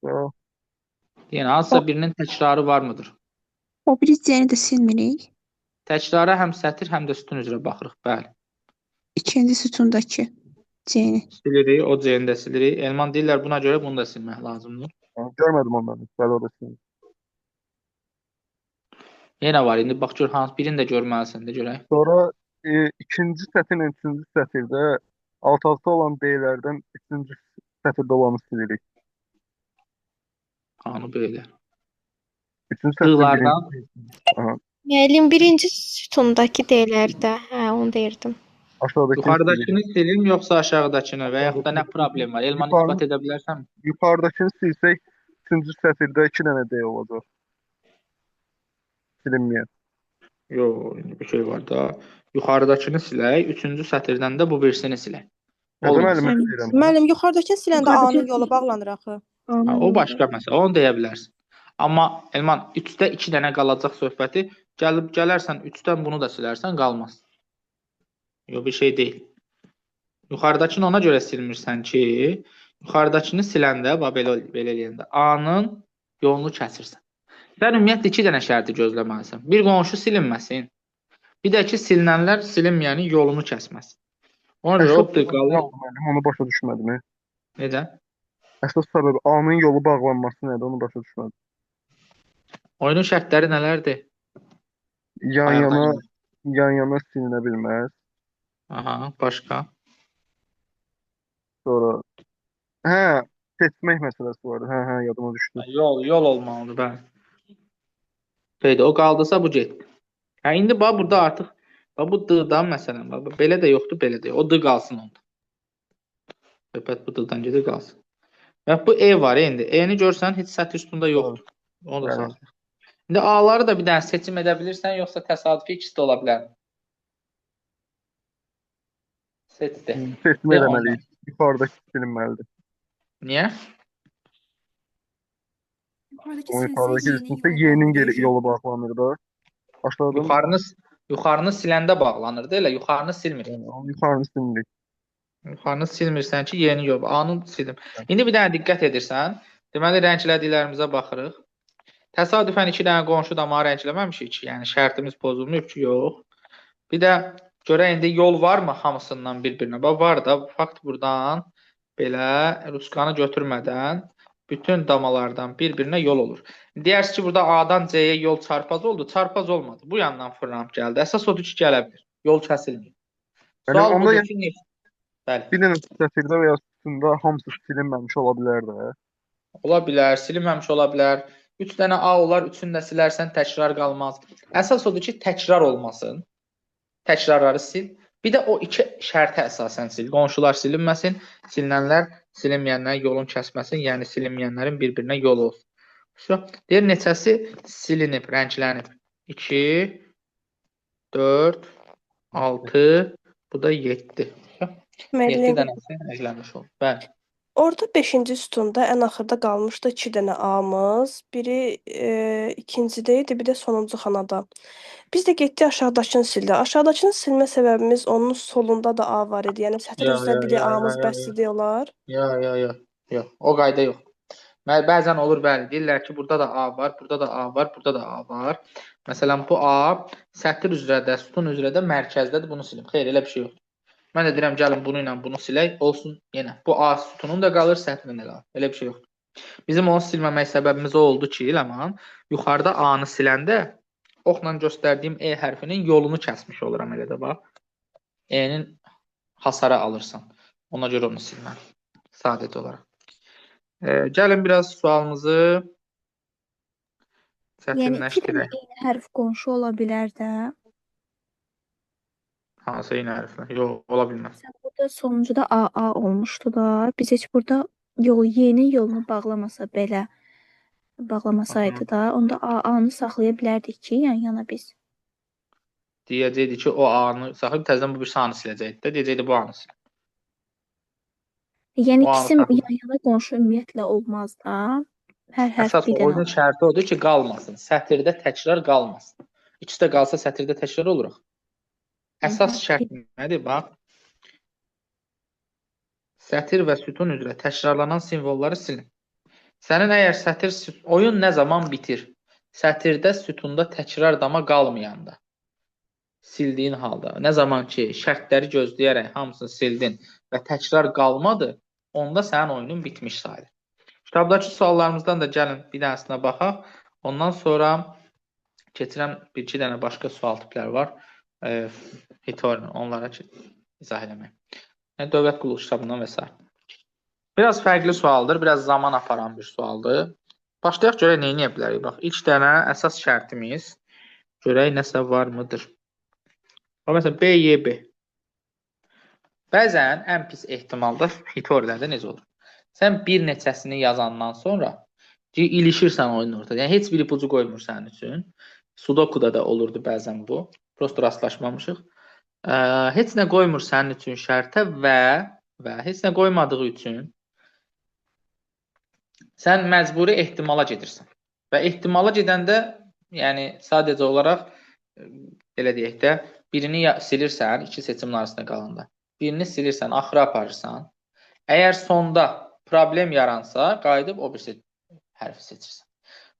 Sonra Yəni hansısa birinin təkrarı var mıdır? O biri C-ni də silmirik. Təkrara həm sətir, həm də sütun üzrə baxırıq. Bəli. İkinci sütundakı C-ni. Silirik, o C-ni də silirik. Elman deyirlər buna görə bunu da silmək lazımdır. Ha, görmədim onları. Bəli, orada sildim. Yenə var. İndi bax gör hansı birini də görməlisən də görək. Sonra ikinci sətirlə üçüncü sətirdə alt-alta olan D-lərdən üçüncü sətirdə olanı silirik. Hanı belə. Üçüncü sətirin I-lardan birinci. Aha, Müəllim, birinci sütundakı D-lərdə. Hə, onu deyirdim. aşağıdakını silirik. yuxarıdakını silim yoxsa aşağıdakını və yaxud da nə problem var? Elman Yuxarı, isbat edə bilərsənmi? yuxarıdakını silsək, üçüncü sətirdə 2 dənə D olacaq. Silinməyən. Yox, indi bir şey var da. Yuxarıdakını silək, üçüncü sətirdən də bu birisini silək. Nədən Olmaz. müəllim istəyirəm? Müəllim, yuxarıdakını siləndə A-nın Yuxarıdakı yolu bağlanır axı. Ha, A-nın o yolu. başqa məsələ. Onu deyə bilərsən. Amma Elman 3-də 2 dənə qalacaq söhbəti gəlib gələrsən 3-dən bunu da silərsən qalmaz. Yox, bir şey deyil. Yuxarıdakını ona görə silmirsən ki, yuxarıdakını siləndə, bax belə belə eləyəndə A-nın yolunu kəsirsən. Sən ümumiyyətlə 2 dənə şərti gözləməlisən. Bir qonşu silinməsin. Bir də ki, silinənlər silinməyənin yolunu kəsməsin. Ona görə o Əsas D səbəbi nə qalır. oldu müəllim? Onu başa düşmədim. Necə? Əsas səbəbi A-nın yolu bağlanması nədir? Onu başa düşmədim. Oyunun şərtləri nələrdir? Yan Bayaqdan yana, yenə. yan yana silinə bilməz. Aha, başqa. Sonra hə, seçmək məsələsi vardı. Hə, hə, yadıma düşdü. Yol olmalıdır, bəli. Şeydir, o qaldısa bu getdi. Hə, indi bax burada artıq bax bu D-dan məsələn, bax belə də yoxdur, belə də yox. O D qalsın onda. Söhbət bu D-dan gedir qalsın. Bax bu E var indi. E-ni görsən heç sətir üstündə yoxdur. Onu da Bəli. saxla. İndi A-ları da bir dənə seçim edə bilirsən, yoxsa təsadüfi ikisi də ola bilər. Seçdi. Seçim De eləməliyik. ondan. Yuxarıdakı silinməlidir. Niyə? Yuxarıdakı O silsə yuxarıdakı Y-nin silinsə yolu Y-nin bağlanır. yolu bağlanır da. Aşağıdan Yuxarını siləndə bağlanır da elə, yuxarını silmirik. yəni, onun yuxarını silmirik. Yuxarını silmirsən ki, yeni yox. A-nı sildim. İndi bir dənə diqqət edirsən. Deməli rənglədiklərimizə baxırıq. Təsadüfən 2 dənə qonşu damağı rəngləməmişik ki, yəni şərtimiz pozulmayıb ki, yox. Bir də görək indi yol varmı hamısından bir-birinə? Bax var da, fakt buradan belə ruskanı götürmədən bütün damalardan bir-birinə yol olur. Deyərsiniz ki, burada A-dan C-yə yol çarpaz oldu. Çarpaz olmadı. Bu yandan fırlanıb gəldi. Əsas odur ki, gələ bilir. Yol kəsilmir. Yəni Sual onda budur yəni ki, niyə? Bəli. bir dənə sətirdə və ya sütunda hamısı silinməmiş ola bilər də. Ola bilər, silinməmiş ola bilər. 3 dənə A olar, üçünü də silərsən, təkrar qalmaz. Əsas odur ki, təkrar olmasın. Təkrarları sil. Bir də o iki şərtə əsasən sil. Qonşular silinməsin, silinənlər silinməyənlərin yolunu kəsməsin, yəni silinməyənlərin bir-birinə yolu olsun. Deyir, neçəsi silinib, rənglənib? 2, 4, 6, bu da 7. 7 Müəllim, dənəsi rənglənmiş oldu. Bəli. Orada 5-ci sütunda ən axırda qalmışdı 2 dənə A-mız. Biri ikincidə idi, bir də sonuncu xanada. Biz də getdik aşağıdakını sildik. Aşağıdakını silmə səbəbimiz onun solunda da A var idi. Yəni sətir üzrə biri A-mız bəs idi olar. Yox. O qayda yox. Bəzən olur, bəli. Deyirlər ki, burada da A var, burada da A var, burada da A var. Məsələn, bu A sətir üzrə də, sütun üzrə də mərkəzdədir, bunu silim. Xeyr, elə bir şey yoxdur. Mən də deyirəm, gəlin bunu ilə bunu silək, olsun yenə. Bu A sütunun da qalır, sətrin də qalır. Elə bir şey yoxdur. Bizim onu silməmək səbəbimiz o oldu ki, Ləman, yuxarıda A-nı siləndə oxla göstərdiyim E hərfinin yolunu kəsmiş oluram elə də bax. E-nin hasara alırsan. Ona görə onu silməm. Sadəcə olaraq. Gəlin biraz sualımızı Yəni iki dənə çətinləşdirək. eyni hərf qonşu ola bilər də. Hansı eyni hərflə? Yox, ola bilməz. Məsələn, burada sonuncuda AA olmuşdu da. Biz heç burada yol Y-nin yolunu bağlamasa belə bağlamasaydı da, onda AA-nı saxlaya bilərdik ki, yan yana biz. Deyəcəkdi ki, o A-nı saxlayıb təzədən bu bir A-nı siləcəkdi də. Deyəcəkdi bu A-nı sil. Yəni O A-nı ikisi saxla. yan yana qonşu ümumiyyətlə olmaz da. Hər hərf Əsas bir dənə oyunun olar. şərti odur ki, qalmasın. Sətirdə təkrar qalmasın. İkisi də qalsa sətirdə təkrar oluruq. Əsas şərt nədir? Bax. Sətir və sütun üzrə təkrarlanan simvolları silin. Sənin əgər sətir oyun nə zaman bitir? Sətirdə, sütunda təkrar dama qalmayanda. Sildiyin halda. Nə zaman ki, şərtləri gözləyərək hamısını sildin və təkrar qalmadı, onda sənin oyunun bitmiş sayılır. Kitabdakı suallarımızdan da gəlin bir dənəsinə baxaq. Ondan sonra keçirəm bir-iki dənə başqa sual tipləri var. Hitorni, onlara ki, izah eləmək. Yəni, dövlət qulluq kitabından və s. Biraz fərqli sualdır, biraz zaman aparan bir sualdır. Başlayaq görək nə edə bilərik. Bax, ilk dənə əsas şərtimiz görək nəsə var mıdır? Bax, məsələn, B, Y, B. Bəzən ən pis ehtimalda hitorilərdə necə olur? Sən bir neçəsini yazandan sonra ilişirsən oyunun ortada. Yəni, heç bir ipucu qoymur sənin üçün. Sudokuda da olurdu bəzən bu. Prosto rastlaşmamışıq. Heç nə qoymur sənin üçün şərtə və heç nə qoymadığı üçün sən məcburi ehtimala gedirsən. Və ehtimala gedəndə, yəni sadəcə olaraq, belə deyək də, birini silirsən, iki seçimin arasında qalanda. Birini silirsən, axıra aparırsan. Əgər sonda problem yaransa, qayıdıb o birisi hərfi seçirsən.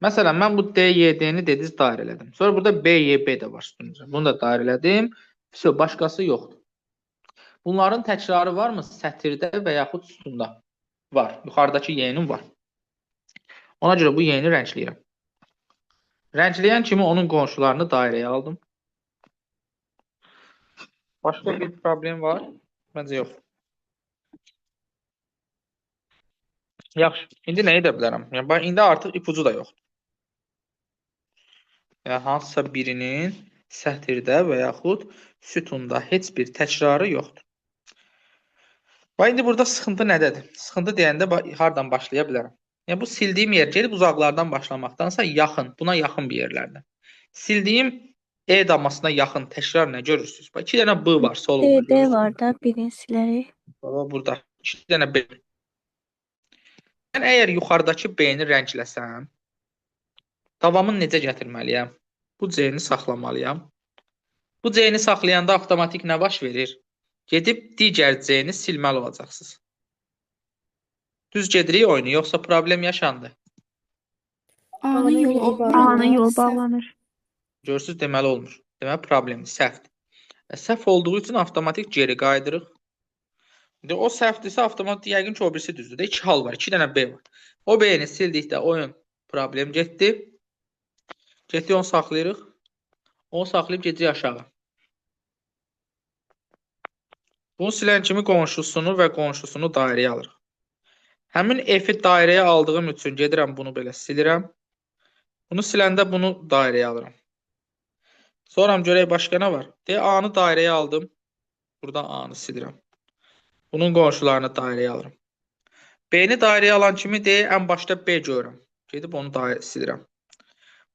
Məsələn, mən bu D, Y, D-ni dediniz, dairə elədim. Sonra burada B, Y, B də var üstünüzə. Bunu da dairə elədim. Vəsə, başqası yoxdur. Bunların təkrarı varmı? Sətirdə və yaxud sütunda var. Yuxarıdakı Y-nin var. Ona görə bu Y-ni rəngləyirəm. Rəngləyən kimi onun qonşularını dairəyə aldım. Başqa bir problem var? Məncə yox. Yaxşı. İndi nə edə bilərəm? Yəni, indi artıq ipucu da yoxdur. Yəni, hansısa birinin sətirdə və yaxud sütunda heç bir təkrarı yoxdur. Bax, indi burada sıxıntı nədədir? Sıxıntı deyəndə hardan başlaya bilərəm? Yəni, bu sildiyim yer gedib uzaqlardan başlamaqdansa yaxın, buna yaxın bir yerlərdən. Sildiyim E damasına yaxın təkrar nə görürsünüz? Bax, 2 dənə B var solunda. D, D var da birini silərik. Baba, burada 2 dənə B. Mən əgər yuxarıdakı B-ni rəngləsəm, davamını necə gətirməliyəm? Bu C-ni saxlamalıyam. Bu C-ni saxlayanda avtomatik nə baş verir? Gedib digər C-ni silməli olacaqsınız. Düz gedirik oyunu, yoxsa problem yaşandı? A-nın yolu A-nın yolu bağlanır. Görürsünüz, deməli olmur. Deməli, problemdir, səhvdir. Səhv olduğu üçün avtomatik geri qayıdırıq. İndi o səhvdirsə, avtomatik yəqin ki, o birisi düzdür. De, 2 hal var, 2 dənə B var. O B-ni sildikdə oyun problem getdi. Getdi, onu saxlayırıq. Onu saxlayıb gedirik aşağı. Bunu silən kimi qonşusunu və qonşusunu dairəyə alırıq. Həmin F-i dairəyə aldığım üçün gedirəm bunu belə silirəm. Bunu siləndə bunu dairəyə alıram. Sonra görək başqa nə var? D A-nı dairəyə aldım. Burada A-nı silirəm. Bunun qonşularını dairəyə alıram. B-ni dairəyə alan kimi D ən başda B görürəm. Gedib onu dairə silirəm.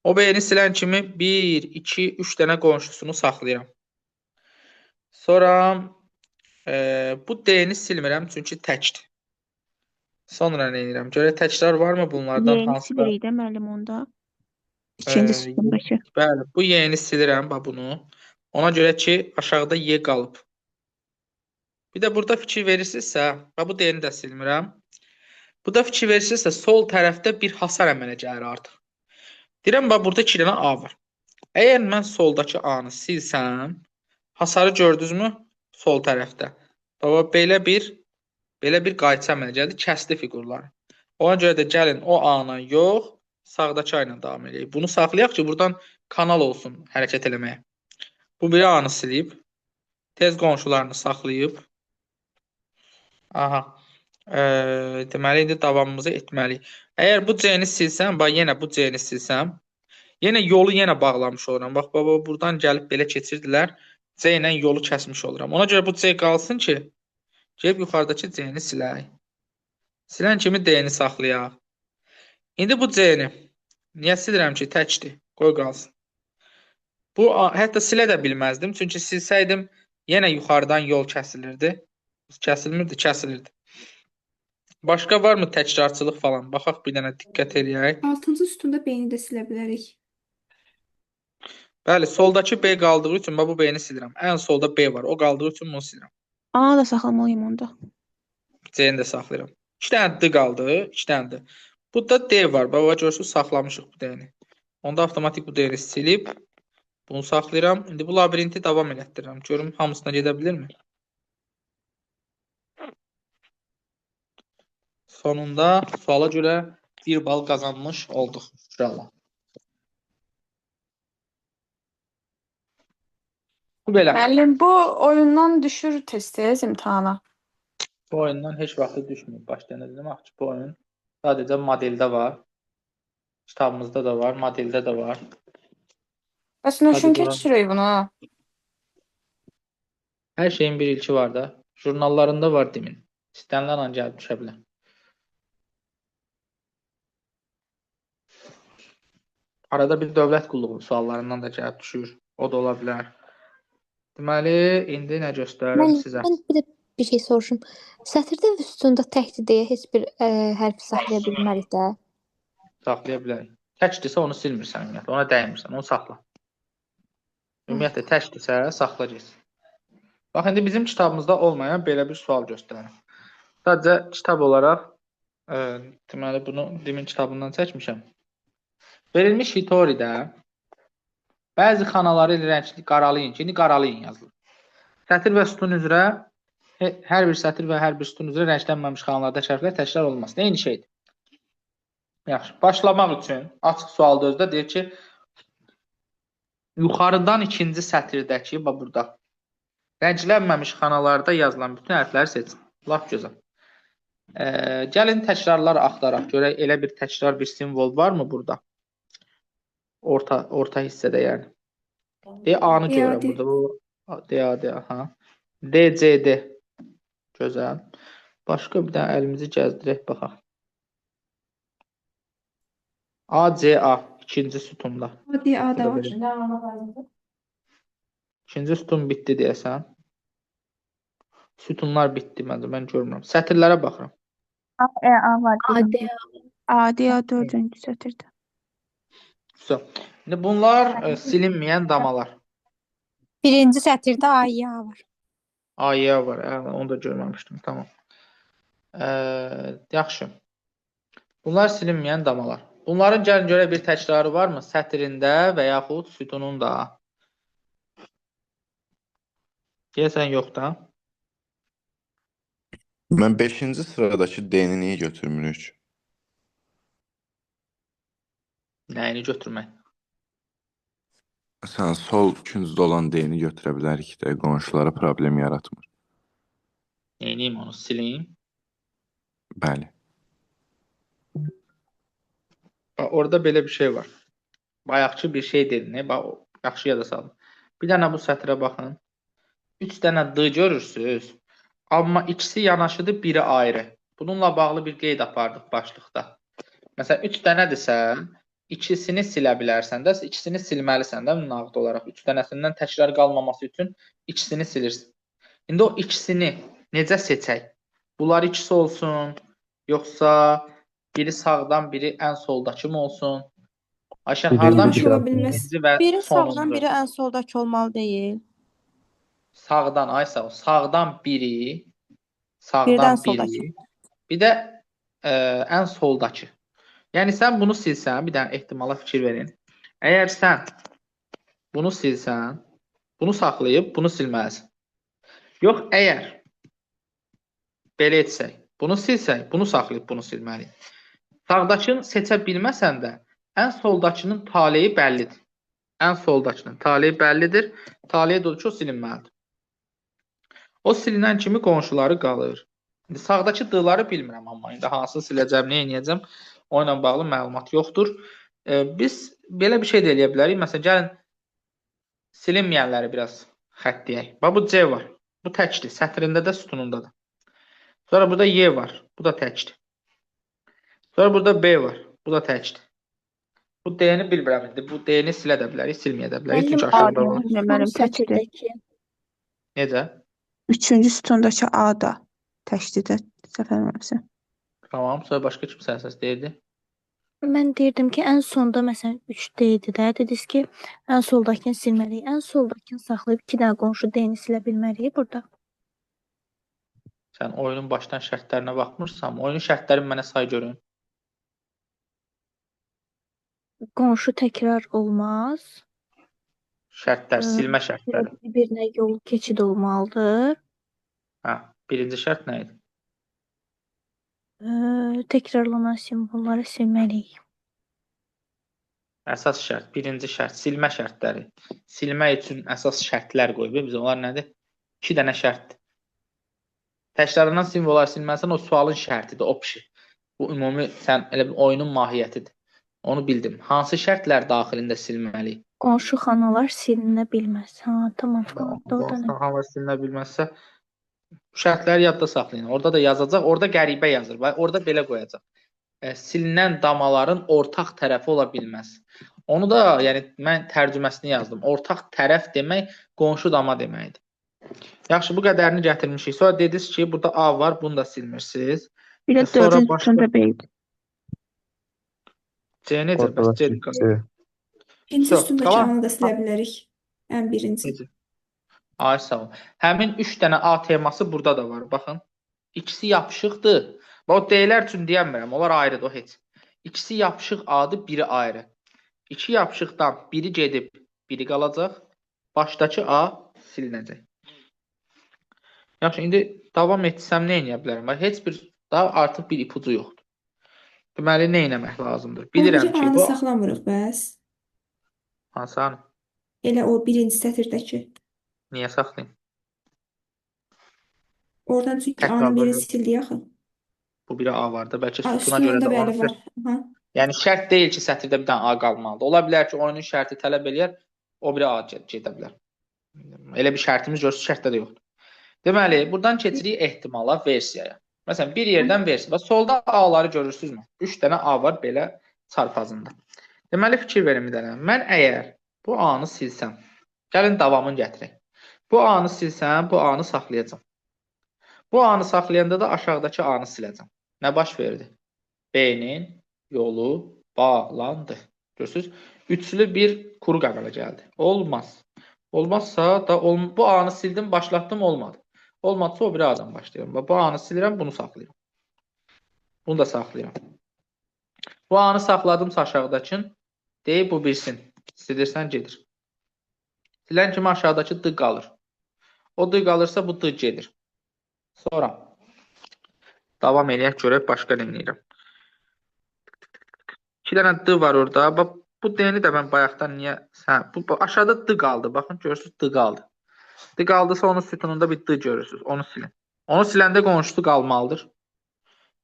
O B-ni silən kimi 1, 2, 3 dənə qonşusunu saxlayıram. Sonra bu D-ni silmirəm çünki təkdir. Sonra nə edirəm? Görək təkrar varmı bunlardan Y-ni hansısa? silirik də müəllim onda. İkinci sütundakı. Bəli, bu Y-ni silirəm, bax bunu. Ona görə ki, aşağıda Y qalıb. Bir də burada fikir verirsinizsə, bax bu D-ni də silmirəm. Burada fikir verirsinizsə, sol tərəfdə bir hasar əmələ gəlir artıq. Deyirəm, bax burada 2 dənə A var. Əgər mən soldakı A-nı silsəm, hasarı gördünüzmü? Sol tərəfdə. Baba belə bir qayçı əmələ gəldi, kəsdi fiqurları. Ona görə də gəlin o A-la yox, sağdakı A ilə davam eləyək. Bunu saxlayaq ki, buradan kanal olsun hərəkət eləməyə. Bu biri A-nı silib, tez qonşularını saxlayıb. Aha. Deməli, indi davamımızı etməliyik. Əgər bu C-ni silsəm, bax yenə bu C-ni silsəm, yenə yolu yenə bağlamış oluram. Bax, baba, buradan gəlib belə keçirdilər. C ilə yolu kəsmiş oluram. Ona görə bu C qalsın ki, gəlib yuxarıdakı C-ni silək. Silən kimi D-ni saxlayaq. İndi bu C-ni niyə silirəm ki, təkdir, qoy qalsın. Bu, hətta silə də bilməzdim. Çünki silsəydim, yenə yuxarıdan yol kəsilirdi. Kəsilmirdi, kəsilirdi. Başqa varmı təkrarçılıq falan? Baxaq bir dənə diqqət eləyək. 6-cı sütunda B-ni də silə bilərik. Bəli, soldakı B qaldığı üçün bax bu B-ni silirəm. Ən solda B var. O qaldığı üçün bunu silirəm. A da saxlamalıyım onda. C-ni də saxlayıram. 2 dənə D qaldı, 2 dənə D. Burada D var. Baba görürsünüz, saxlamışıq bu D-ni. Onda avtomatik bu D-ni silib bunu saxlayıram. İndi bu labirinti davam elətdirirəm. Görüm hamısına gedə bilirmi? Sonunda suala görə 1 bal qazanmış olduq inşallah. Bu belə. Müəllim, bu oyundan düşür tez-tez imtahana. Bu oyundan heç vaxtı düşmür. Başda nə demək ki, bu oyun sadəcə modeldə var. Kitabımızda da var, modeldə də var. Bəs nə üçün Hadi bura. keçirik bunu? Hər şeyin bir ilki var da. Jurnallarında var demin. İstənilən an gəlib düşə bilər. Arada bir dövlət qulluğu suallarından da gəlib düşür. O da ola bilər. Deməli, indi nə göstərirəm Mən, sizə? mən bir də bir şey soruşum. Sətirdə və sütunda təkdir deyə heç bir hərfi saxlaya bilmərik də. Saxlaya bilərik. Təkdirsə onu silmirsən ümumiyyətlə, ona dəymirsən, onu saxla. Ümumiyyətlə təkdirsə saxla getsin. Bax, indi bizim kitabımızda olmayan belə bir sual göstərirəm. Sadəcə kitab olaraq, deməli bunu demin kitabından çəkmişəm. Verilmiş Hitori'də bəzi xanaları rəngli qaralayın ki, indi qaralayın yazılır. Sətir və sütun üzrə, hər bir sətir və hər bir sütun üzrə rənglənməmiş xanalarda hərflər təkrar olunmaz. Eyni şeydir. Yaxşı, başlamaq üçün açıq sualda özdə deyir ki, yuxarıdan ikinci sətirdəki, bax burada, rənglənməmiş xanalarda yazılan bütün hərfləri seçin. Lap gözəl. Gəlin təkrarlar axtaraq. Görək, elə bir təkrar bir simvol varmı burada? Orta hissədə yəni. D, A-nı görürəm burada. Bu, D, A, D, aha. D, C, D. Gözəl. Başqa bir dənə əlimizi gəzdirək, baxaq. A, C, A. İkinci sütunda. A, D, A da Bu da var. belə. İkinci sütun bitdi deyəsən. Sütunlar bitdi məncə, mən görmürəm. Sətirlərə baxıram. A, E, A var. A, D, A, D, A dördüncü sətirdə. Güzel. İndi bunlar silinməyən damalar. Birinci sətirdə A, Y, A var. A, Y var. Onu da görməmişdim. Tamam. Yaxşı. Bunlar silinməyən damalar. Bunların gəlin görək bir təkrarı varmı? Sətrində və yaxud sütununda. Deyəsən yox da. Mən 5-ci sıradakı D-ni niyə götürmürük? Nəyini götürmək? Məsələn, sol küncdə olan D-ni götürə bilərik də, qonşulara problem yaratmır. Neyniyim onu? Silim. Bəli. Bax, orada belə bir şey var. Bayaqçı bir şey dedin. Bax, yaxşı yada salın. Bir dənə bu sətrə baxın. 3 dənə D görürsünüz. Amma ikisi yanaşıdır, biri ayrı. Bununla bağlı bir qeyd apardıq başlıqda. Məsələn, 3 dənədirsə, ikisini silə bilərsən də, ikisini silməlisən də nağd olaraq. 3 dənəsindən təkrar qalmaması üçün ikisini silirsən. İndi o ikisini necə seçək? Bunlar ikisi olsun, yoxsa biri sağdan, biri ən soldakı mı olsun? Ayşən, hardan Ola bilməz. birinci və Biri sağdan, sonuncu? biri ən soldakı olmalı deyil. Sağdan, Aysa, sağdan biri, Birdən sağdan soldakı. biri, bir də ən soldakı. Yəni sən bunu silsən, bir dənə ehtimala fikir verin. Əgər sən bunu silsən, bunu saxlayıb bunu silməlisən. Yox, əgər belə etsək, bunu silsək, bunu saxlayıb bunu silməliyik. Sağdakını seçə bilməsən də, ən soldakının taleyi bəllidir. Ən soldakının taleyi bəllidir. Taleyi də odur ki, o silinməlidir. O silinən kimi qonşuları qalır. İndi sağdakı D-ları bilmirəm, amma indi hansını siləcəm, nə edəcəm, o ilə bağlı məlumat yoxdur. Biz belə bir şey də eləyə bilərik. Məsələn, gəlin silinməyənləri biraz xəttləyək. Bax, bu C var. Bu təkdir. Sətrində də, sütununda da. Sonra burada Y var. Bu da təkdir. Sonra burada B var. Bu da təkdir. Bu D-ni bilmirəm indi. Bu D-ni silə də bilərik, silməyə də bilərik. Çünki aşağıda var. Mənim təkdir. Necə? Üçüncü sütundakı A da təkdir də, səhv eləmirəmsə. Tamam. Sonra başqa kim sənə səs deyirdi? Mən deyirdim ki, ən sonda məsələn 3D idi də. Dediniz ki, ən soldakını silməliyik. Ən soldakını saxlayıb 2 dənə qonşu D-ni silə bilmərik burada. Sən oyunun başdan şərtlərinə baxmırsan. Oyunun şərtlərini mənə say görün. Qonşu təkrar olmaz. Şərtlər, silmə şərtləri. Bir-birinə yol keçid olmalıdır. Hə, birinci şərt nə idi? Təkrarlanan simvolları silməliyik. Əsas şərt, birinci şərt, silmə şərtləri. Silmə üçün əsas şərtlər qoyub. Biz onlar nədir? 2 dənə şərtdir. Təkrarlanan simvolları silməlisən, o sualın şərtidir, o pişi. Bu ümumi, sən elə bir oyunun mahiyyətidir. Onu bildim. Hansı şərtlər daxilində silməliyik? Qonşu xanalar silinə bilməz. Ha, tamam. Qonşu xanalar silinə bilməzsə, bu şərtləri yadda saxlayın. Orada da yazacaq, orada qəribə yazır. Orada belə qoyacaq. Silinən damaların ortaq tərəfi ola bilməz. Onu da, yəni mən tərcüməsini yazdım. Ortaq tərəf demək qonşu dama deməkdir. Yaxşı, bu qədərini gətirmişik. Sonra dediniz ki, burada A var, bunu da silmirsiniz. Bir də dördüncü sütunda B idi. C necə? Bəs C qalır. İkinci sütundakı A-nı da silə bilərik. Ən birinci. Necə? Ay, sağ ol. Həmin 3 dənə A teması burada da var. Baxın. İkisi yapışıqdır. O D-lər üçün deyəmirəm. Onlar ayrıdır, o heç. İkisi yapışıq A-dır, biri ayrı. İki yapışıqdan biri gedib, biri qalacaq. Başdakı A silinəcək. Yaxşı, indi davam etsəm nə eləyə bilərəm? Heç bir, daha artıq bir ipucu yoxdur. Deməli, nə eləmək lazımdır? Bilirəm ki, bu... A-nı saxlamırıq bəs. Hansı A-nı? Elə o birinci sətirdəki. Niyə saxlayım? Oradan çünki A-nı biri sildi axı. Bu biri A var da, bəlkə sütuna görə də onu sil. Yəni, şərt deyil ki, sətirdə bir dənə A qalmalıdır. Ola bilər ki, oyunun şərti tələb eləyər, o biri A gedə bilər. Elə bir şərtimiz görürsünüz, şərtdə də yoxdur. Deməli, buradan keçirik ehtimala, versiyaya. Məsələn, bir yerdən versiya. Bax, solda A-ları görürsünüzmü? 3 dənə A var belə çarpazında. Deməli, fikir verin bir dənə. Mən əgər bu A-nı silsəm, gəlin davamını gətirək. Bu A-nı silsəm, bu A-nı saxlayacam. Bu A-nı saxlayanda da aşağıdakı A-nı siləcəm. Nə baş verdi? B-nin yolu bağlandı. Görürsünüz, üçlü bir kuru əmələ gəldi. Olmaz. Olmazsa da bu A-nı sildim, başlatdım, olmadı. Olmadısa o biri A-dan başlayıram. Bu A-nı silirəm, bunu saxlayıram. Bunu da saxlayıram. Bu A-nı saxladımsa aşağıdakın, deyib bu bilsin. Silirsən, gedir. Silən kimi aşağıdakı D qalır. O D qalırsa bu D gedir. Sonra davam eləyək, görək başqa nə eləyirəm. 2 dənə D var orada. Bax, bu D-ni də mən bayaqdan niyə... Hə, bu aşağıda D qaldı. Baxın, görürsünüz, D qaldı. D qaldısa onun sütununda bir D görürsünüz. Onu silin. Onu siləndə qonşusu qalmalıdır.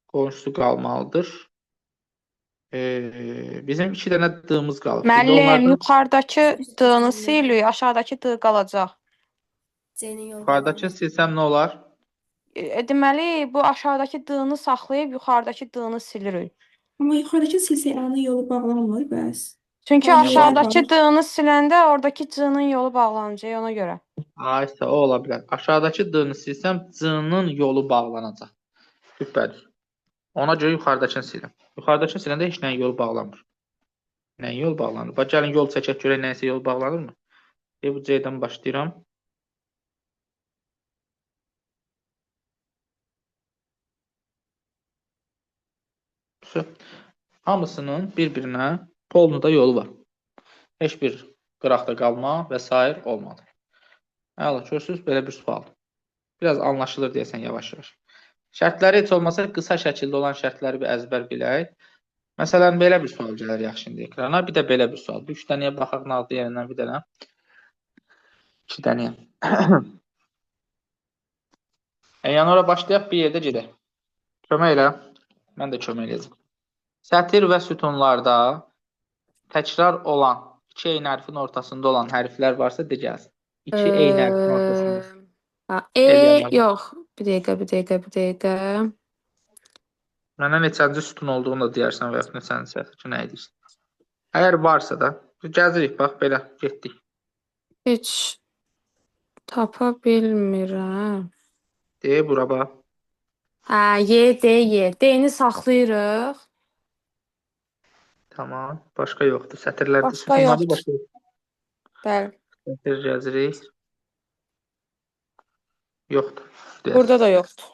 Qonşusu qalmalıdır. Bizim 2 dənə D-mız qalıb. İndi Müəllim, onlardan yuxarıdakı Üst-üstə D-nı silmək. silirik, aşağıdakı D qalacaq. C-nin yolu yuxarıdakı bağlanır. silsəm nə olar? Deməli, bu aşağıdakı D-nı saxlayıb yuxarıdakı D-nı silirik. Amma yuxarıdakı silsək A-nın yolu bağlanmır bəs. Çünki A, Y aşağıdakı var. D-nı siləndə oradakı C-nın yolu bağlanacaq ona görə. Aysa o ola bilər. Aşağıdakı D-nı silsəm C-nın yolu bağlanacaq. Düpbədüz. Ona görə yuxarıdakını silirəm. Yuxarıdakını siləndə heç nəyin yolu bağlanmır. Nəyin yolu bağlanır? Bax, gəlin yol çəkək görək nəyinsə yol bağlanırmı? Bu C-dən başlayıram. Hamısının bir-birinə polnuda yolu var. Heç bir qıraqda qalma və sair olmadı. Əla, görürsünüz, belə bir sualdır. Biraz anlaşılır deyəsən yavaş-yavaş. Şərtləri heç olmasa qısa şəkildə olan şərtləri bir əzbər bilək. Məsələn, belə bir sual gəlir yaxşı indi ekrana. Bir də belə bir sual. 3 dənəyə baxaq nağdı yerindən bir dənə. 2 dənəyə. Yəni ora başlayaq, bir yerdə gedək. Kömək elə. Mən də kömək eləyəcəm. Sətir və sütunlarda təkrar olan iki eyni hərfin ortasında olan hərflər varsa de gəlsin. İki eyni hərfin ortasında. E, Eləyəm. yox. Bir dəqiqə, bir dəqiqə, bir dəqiqə. Mənə neçənci sütun olduğunu da deyərsən və yaxud neçənci sətir ki, nə edirsən. Əgər varsa da, gəzirik, bax, belə getdik. Heç tapa bilmirəm. De, bura bax. Hə, Y, D, Y. D-ni saxlayırıq. Tamam. Başqa yoxdur. Sətirlərdə, Başqa sütunlarda yoxdur. başqa yoxdur. Bəli. Sətir gəzirik. Yoxdur. Deyəsən. Burada da yoxdur.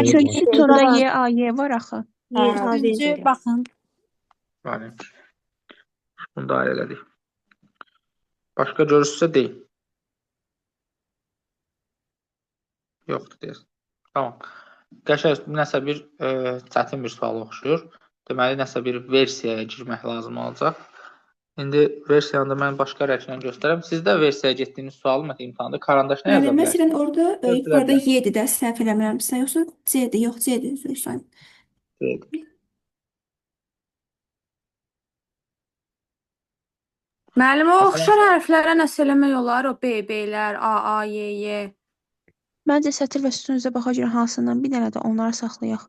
Üçüncü sütunda Y, A, Y var axı. Y, A, V. Üçüncü, baxın. Bəli. Bunu da elədik. Başqa görürsünüzsə deyin. Yoxdur deyəsən. Tamam. Qəşəng nəsə bir çətin bir suala oxşuyur. Deməli, nəsə bir versiyaya girmək lazım olacaq. İndi versiyanı da mən başqa rənglə göstərəm. Siz də versiyaya getdiyiniz sualı məsələn imtahanda karandaşla yaza Müəllim, bilərsiniz. məsələn, orada Göstərə yuxarıda bilərsiniz. Y-dir də, səhv eləmirəmsə, yoxsa C-dir, yox C-dir, üzr istəyirəm. C-dir. Müəllim, o Məsələn, oxşar hərflərə nəsə eləmək olar? O B, B-lər, A, A, Y, Y. Məncə sətir və sütun üzrə baxa görə hansından bir dənə də onları saxlayaq.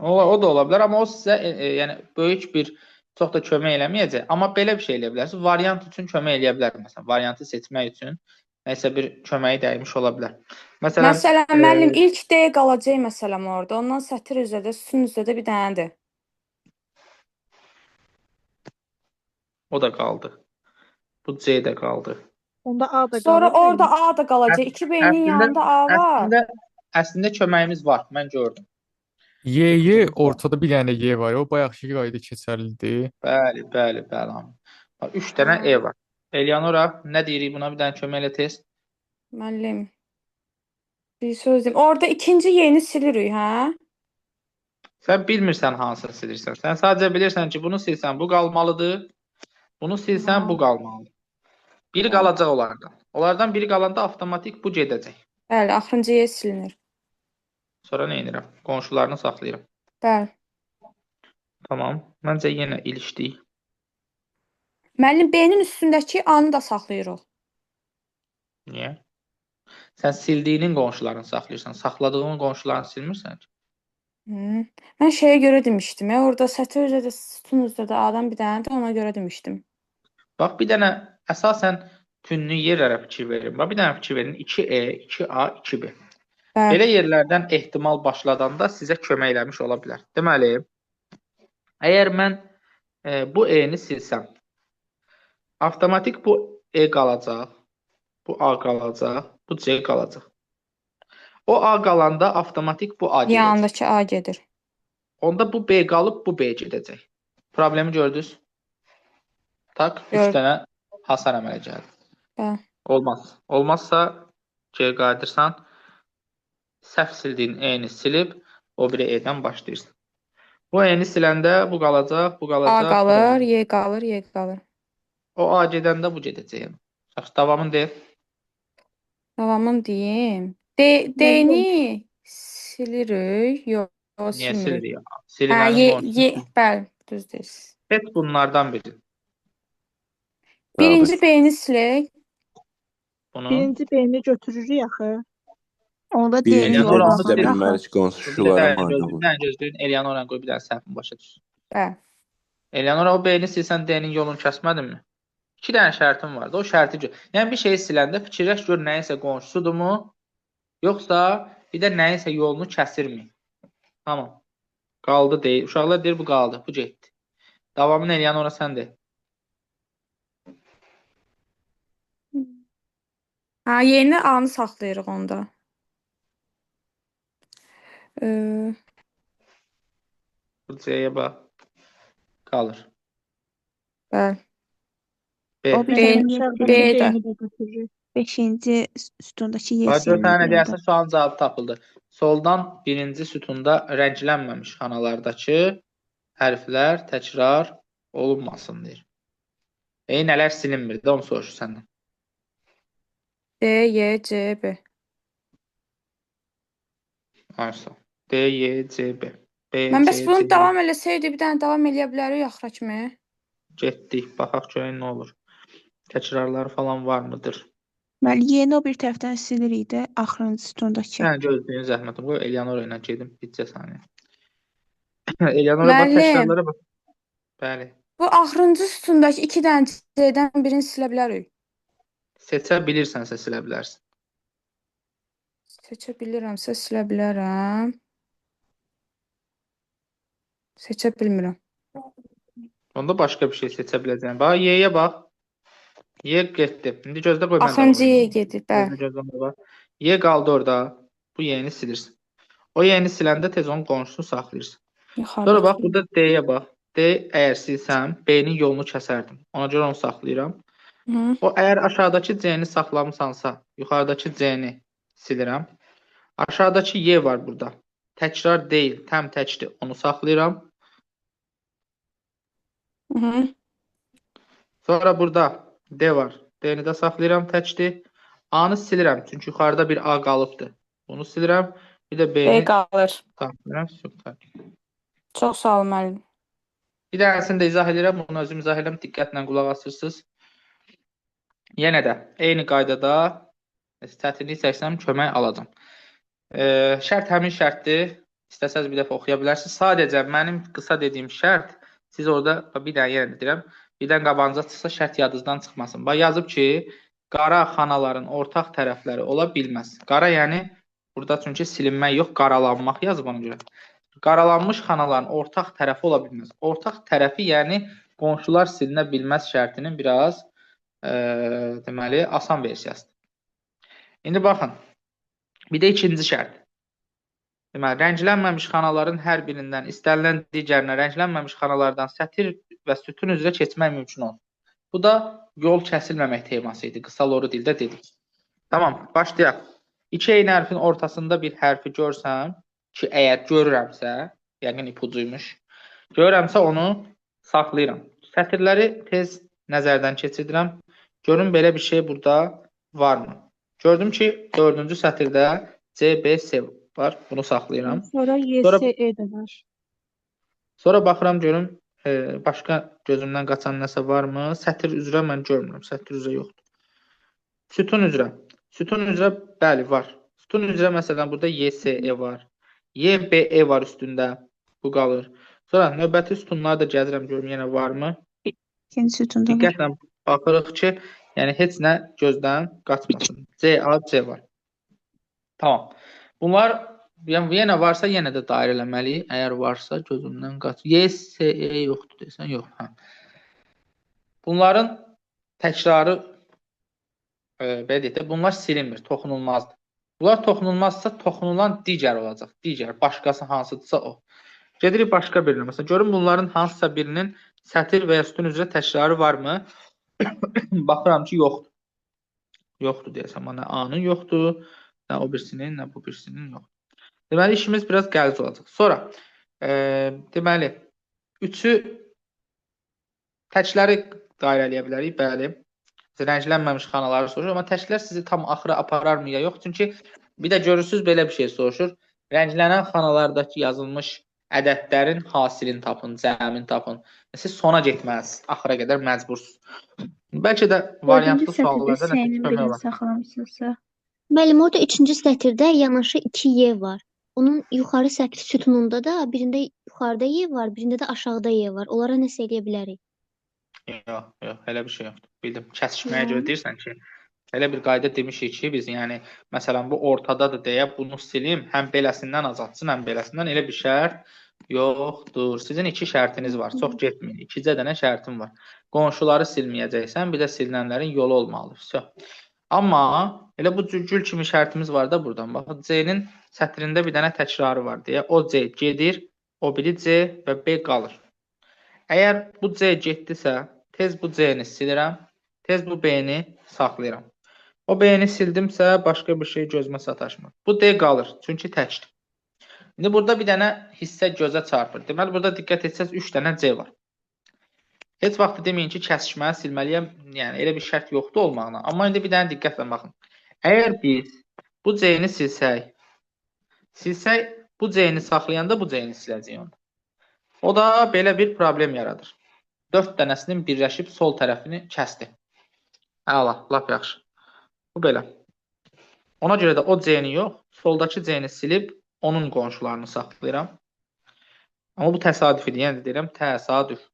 O da ola bilər, amma o sizə yəni böyük bir çox da kömək eləməyəcək. Amma belə bir şey eləyə bilərsiniz. Variant üçün kömək eləyə bilər məsələn. Variantı seçmək üçün nəsə bir köməyi dəymiş ola bilər. Məsələn, Məsələn, müəllim, ilk D qalacaq məsələn orada. Ondan sətir üzrə də, sütun üzrə də bir dənədir. O da qaldı. Bu C də qaldı. Onda A da Sonra qalır. orada A da qalacaq. 2 B-nin yanında A var. Əslində köməyimiz var. Mən gördüm. Y, Y ortada bir dənə Y var. O bayaqki qayda keçərlidir. Bəli, bəli, bəli. Bax, 3 dənə E var. Elyanora, nə deyirik buna? Bir dənə kömək elə test. Müəllim, bir söz deyim. Orada ikinci Y-ni silirik, hə? Sən bilmirsən hansını silirsən. Sən sadəcə bilirsən ki, bunu silsən bu qalmalıdır. Bunu silsən bu qalmalıdır. Biri qalacaq onlardan. Onlardan biri qalanda avtomatik bu gedəcək. Bəli, axırıncı Y silinir. Sonra nə edirəm? Qonşularını saxlayıram. Bəli. Tamam. Məncə yenə ilişdik. Müəllim, B-nin üstündəki A-nı da saxlayırıq. Niyə? Sən sildiyinin qonşularını saxlayırsan. Saxladığının qonşularını silmirsən ki. Mən şeyə görə demişdim. Ya, orada sətir üzrə də, sütun üzrə də A-dan bir dənədir, ona görə demişdim. Bax, bir dənə əsasən tünlü yerlərə fikir verin. Bax, bir dənə fikir verin. 2E, 2A, 2B. Bəli. Belə yerlərdən ehtimal başladanda sizə kömək eləmiş ola bilər. Deməli, əgər mən bu E-ni silsəm, avtomatik bu E qalacaq, bu A qalacaq, bu C qalacaq. O A qalanda avtomatik bu A gedəcək. Yanındakı A gedir. Onda bu B qalıb, bu B gedəcək. Problemi gördünüz? Tak, 3 dənə hasar əmələ gəldi. Bəli. Olmaz. Olmazsa, geri qayıdırsan, səhv sildiyin E-ni silib, o biri E-dən başlayırsan. Bu E-ni siləndə bu qalacaq, bu A qalacaq, bu qalır, qalacaq. Y qalır, Y qalır. O A gedəndə bu gedəcək. Yəni. Yaxşı, davamını deyil. Davamını deyim. D-ni silirik. Yox. O Niyə silmirik. silirik? Hə, Silinənin Y, qonşusu. Y, bəli, düz deyirsiz. Heç bunlardan biri. Birinci B-ni silək. Bunu. Birinci B-ni götürürük axı. Onda D-nin Birinci Eleonora yolunu onu D-ni silə sil. axı. bilmərik, Bir qonşulara dənə mane gözləyin, olur. bir dənə gözləyin. Eleonora qoy bir dənə səhvini başa düşsün. Bəli. Eleonora o B-ni silsən D-nin yolunu kəsmədinmi? İki dənə şərtim vardı. O şərti gör. Yəni bir şeyi siləndə fikirləş gör nəyinsə qonşusudurmu, yoxsa bir də nəyinsə yolunu kəsirmi? Tamam. Qaldı deyil. Uşaqlar deyir bu qaldı. Bu getdi. Davamını Eleonora sən de. Hə, yeni A-nı saxlayırıq onda. Bu C-yə bax. Qalır. Bəli. B. O bir B, dənə Aşağıdakı B də. D-ni də götürürük. Beşinci sütundakı Y Bax, dörd dənə silinir deyərsən, onda. sualın cavabı tapıldı. Soldan birinci sütunda rənglənməmiş xanalardakı hərflər təkrar olunmasın deyir. Nələr silinmir də, onu soruşur səndən. D, Y, C, B. Aysa. D, Y, C, B. B, Mən bəs C, bunu C, B. davam eləsəydi, bir dənə davam eləyə bilərik axıra kimi. Getdik. Baxaq görək nə olur. Təkrarları falan var mıdır? Bəli, Y-ni o bir tərəfdən silirik də axırıncı sütundakı. Sən gözləyin zəhmətim. Qoy Eleonora ilə gedim. Bitcə saniyə. Eleonora bax, Müəllim, təkrarlara bax. Bəli. bu axırıncı sütundakı iki dənə C-dən birini silə bilərik. Seçə bilirsənsə silə bilərsən. Seçə bilirəmsə silə bilərəm. Seçə bilmirəm. Onda başqa bir şey seçə biləcəksən. Bax, Y-yə bax. Y getdi. İndi gözlə qoy mən davam Axırıncı Y edeyim. gedir, bəli. Gözlə gözlə bax. Y qaldı orada. Bu Y-ni silirsən. O Y-ni siləndə tez onun qonşusunu saxlayırsan. Sonra bax Yuxarıdakı. burada D-yə bax. D əgər silsəm B-nin yolunu kəsərdim. Ona görə onu saxlayıram. Hı. O əgər aşağıdakı C-ni saxlamısansa, yuxarıdakı C-ni silirəm. Aşağıdakı Y var burada. Təkrar deyil, təm təkdir. Onu saxlayıram. Hı. Sonra burada D var. D-ni də saxlayıram, təkdir. A-nı silirəm, çünki yuxarıda bir A qalıbdır. Bunu silirəm. Bir də B B-ni qalır. saxlayıram. Süper. Çox sağ ol müəllim. Bir dənəsini də izah edirəm. Bunu özüm izah edirəm. Diqqətlə qulaq asırsınız. Yenə də eyni qaydada çətinlik çəksəm kömək alacam. Şərt həmin şərtdir. İstəsəz bir dəfə oxuya bilərsiniz. Sadəcə mənim qısa dediyim şərt, siz orada bir dənə yenə də deyirəm, birdən qabağınıza çıxsa şərt yadınızdan çıxmasın. Bax yazıb ki, qara xanaların ortaq tərəfləri ola bilməz. Qara yəni burada çünki silinmək yox, qaralanmaq yazıb ona görə. Qaralanmış xanaların ortaq tərəfi ola bilməz. Ortaq tərəfi yəni qonşular silinə bilməz şərtinin biraz deməli asan versiyasıdır. İndi baxın. Bir də ikinci şərt. Deməli, rənglənməmiş xanaların hər birindən istənilən digərinə rənglənməmiş xanalardan sətir və sütun üzrə keçmək mümkün olsun. Bu da yol kəsilməmək teması idi. Qısa loru dildə dedik. Tamam, başlayaq. İki eyni hərfin ortasında bir hərfi görsəm, ki əgər görürəmsə, yəqin ipucuymuş, görürəmsə onu saxlayıram. Sətirləri tez nəzərdən keçirdirəm. Görün belə bir şey burada varmı? Gördüm ki, dördüncü sətirdə C, B, S var. Bunu saxlayıram. Sonra Y, Sonra S, E də var. Sonra baxıram görüm başqa gözümdən qaçan nəsə varmı? Sətir üzrə mən görmürəm. Sətir üzrə yoxdur. Sütun üzrə. Sütun üzrə bəli var. Sütun üzrə məsələn burada Y, S, E var. Y, B, E var üstündə. Bu qalır. Sonra növbəti sütunları da gəzirəm görüm yenə varmı? İkinci sütunda var. Diqqətlə baxırıq ki, yəni heç nə gözdən qaçmasın. C, A, C var. Tamam. Bunlar yəni yenə varsa yenə də dairə eləməliyik. Əgər varsa gözümdən qaç. Y, S, E yoxdur desən, yox. Hə. Bunların təkrarı belə deyək də, bunlar silinmir, toxunulmazdır. Bunlar toxunulmazsa toxunulan digər olacaq. Digər, başqası hansıdırsa o. Gedirik başqa birinə. Məsələn, görün bunların hansısa birinin sətir və ya sütun üzrə təkrarı varmı? Baxıram ki, yoxdur. Yoxdur deyəsən. Amma nə A-nın yoxdur, nə o birisinin, nə bu birisinin yoxdur. Deməli, işimiz biraz qəliz olacaq. Sonra, deməli, üçü təkləri dairələyə bilərik, bəli. Rənglənməmiş xanaları soruşur, amma təklər sizi tam axıra apararmı ya yox? Çünki bir də görürsünüz, belə bir şey soruşur. Rənglənən xanalardakı yazılmış ədədlərin hasilini tapın, cəmini tapın. Siz sona getməlisiniz. Axıra qədər məcbursunuz. Bəlkə də Dördüncü variantlı sətirdə suallarda nəsə S-nin kömək birini olar. saxlamısınızsa. Müəllim, orada üçüncü sətirdə yanaşı 2 Y var. Onun yuxarı sətr sütununda da birində yuxarıda Y var, birində də aşağıda Y var. Onlara nəsə eləyə bilərik. Yox, yox, elə bir şey yoxdur. Bildim. Kəsişməyə görə Nə? deyirsən ki, elə bir qayda demişik ki, biz, yəni məsələn bu ortadadır deyə bunu silim, həm beləsindən azaltsın, həm beləsindən, elə bir şərt yoxdur. Sizin iki şərtiniz var. Çox getməyin. İkicə dənə şərtim var. Qonşuları silməyəcəksən, bir də silinənlərin yolu olmalıdır. Vəsə. Amma elə bu cür gül kimi şərtimiz var da buradan. Baxın, C-nin sətrində bir dənə təkrarı var deyə o C gedir, o biri C və B qalır. Əgər bu C getdisə, tez bu C-ni silirəm, tez bu B-ni saxlayıram. O B-ni sildimsə, başqa bir şey gözümə sataşmır. Bu D qalır, çünki təkdir. İndi burada bir dənə hissə gözə çarpır. Deməli, burada diqqət etsəz 3 dənə C var. Heç vaxt deməyin ki, kəsişməyi silməliyəm, yəni elə bir şərt yoxdur olmağına. Amma indi bir dənə diqqətlə baxın. Əgər biz bu C-ni silsək, bu C-ni saxlayanda bu C-ni siləcəyik onda. O da belə bir problem yaradır. 4 dənəsinin birləşib sol tərəfini kəsdi. Əla, lap yaxşı. Bu belə. Ona görə də o C-ni yox, soldakı C-ni silib onun qonşularını saxlayıram. Amma bu təsadüf idi. Yəni deyirəm təsadüf.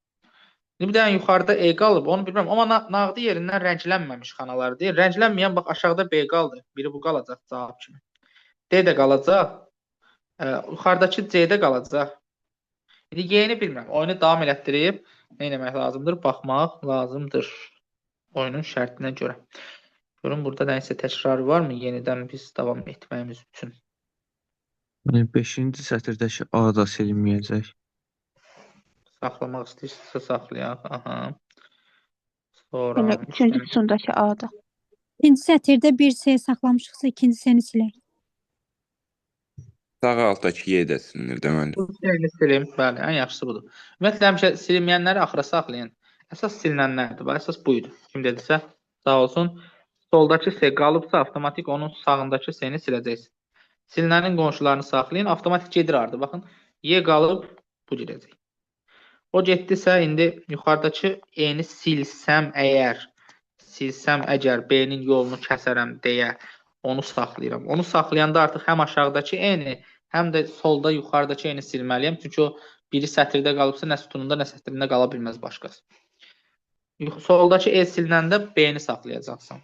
İndi bir dənə yuxarıda E qalıb, onu bilmirəm. Amma nağdı yerindən rənglənməmiş xanalar deyir. Rənglənməyən bax aşağıda B qaldı. Biri bu qalacaq cavab kimi. D də qalacaq. Yuxarıdakı C də qalacaq. İndi Y-ni bilmirəm. Oyunu davam elətdirib nə etmək lazımdır? Baxmaq lazımdır. Oyunun şərtinə görə. Görün burada nəyisə təkrarı varmı yenidən biz davam etməyimiz üçün? Yəni 5-ci sətirdəki A da silinməyəcək. Saxlamaq istəyirsinizsə saxlayaq. Aha. Sonra Elə üç üçüncü dənə sütundakı A da. İkinci sətirdə bir S saxlamışıqsa ikinci S-ni silək. Sağ altdakı Y də silinir deməli. Bu C-ni silim. Bəli, ən yaxşısı budur. Ümumiyyətlə həmişə silinməyənləri axıra saxlayın. Əsas silinənlərdir. Bax, əsas bu idi. Kim dedisə, sağ olsun. Soldakı S qalıbsa avtomatik onun sağındakı S-ni siləcəksin. Silinənin qonşularını saxlayın, avtomatik gedir artıq. Baxın, Y qalıb, bu gedəcək. O getdisə, indi yuxarıdakı E-ni silsəm əgər, B-nin yolunu kəsərəm deyə onu saxlayıram. Onu saxlayanda artıq həm aşağıdakı E-ni, həm də solda yuxarıdakı E-ni silməliyəm. Çünki o biri sətirdə qalıbsa, nə sütununda, nə sətrində qala bilməz başqası. Soldakı E silinəndə B-ni saxlayacaqsan.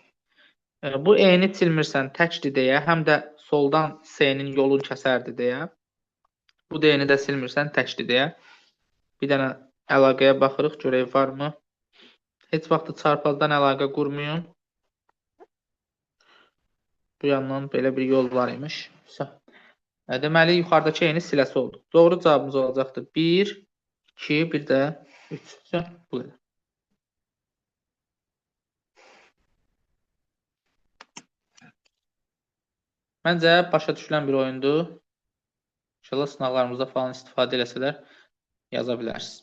Bu E-ni silmirsən təkdir deyə, həm də soldan S-nin yolunu kəsərdi deyə. Bu D-ni də silmirsən təkdir deyə. Bir dənə əlaqəyə baxırıq, görək varmı? Heç vaxt çarpazdan əlaqə qurmayın. Bu yandan belə bir yol var imiş. Deməli, yuxarıdakı E-ni siləsi oldu. Doğru cavabımız olacaqdır. 1, 2, bir də 3. Bu qədər. Məncə, başa düşülən bir oyundur. İnşallah sınaqlarımızda falan istifadə eləsələr yaza bilərsiniz.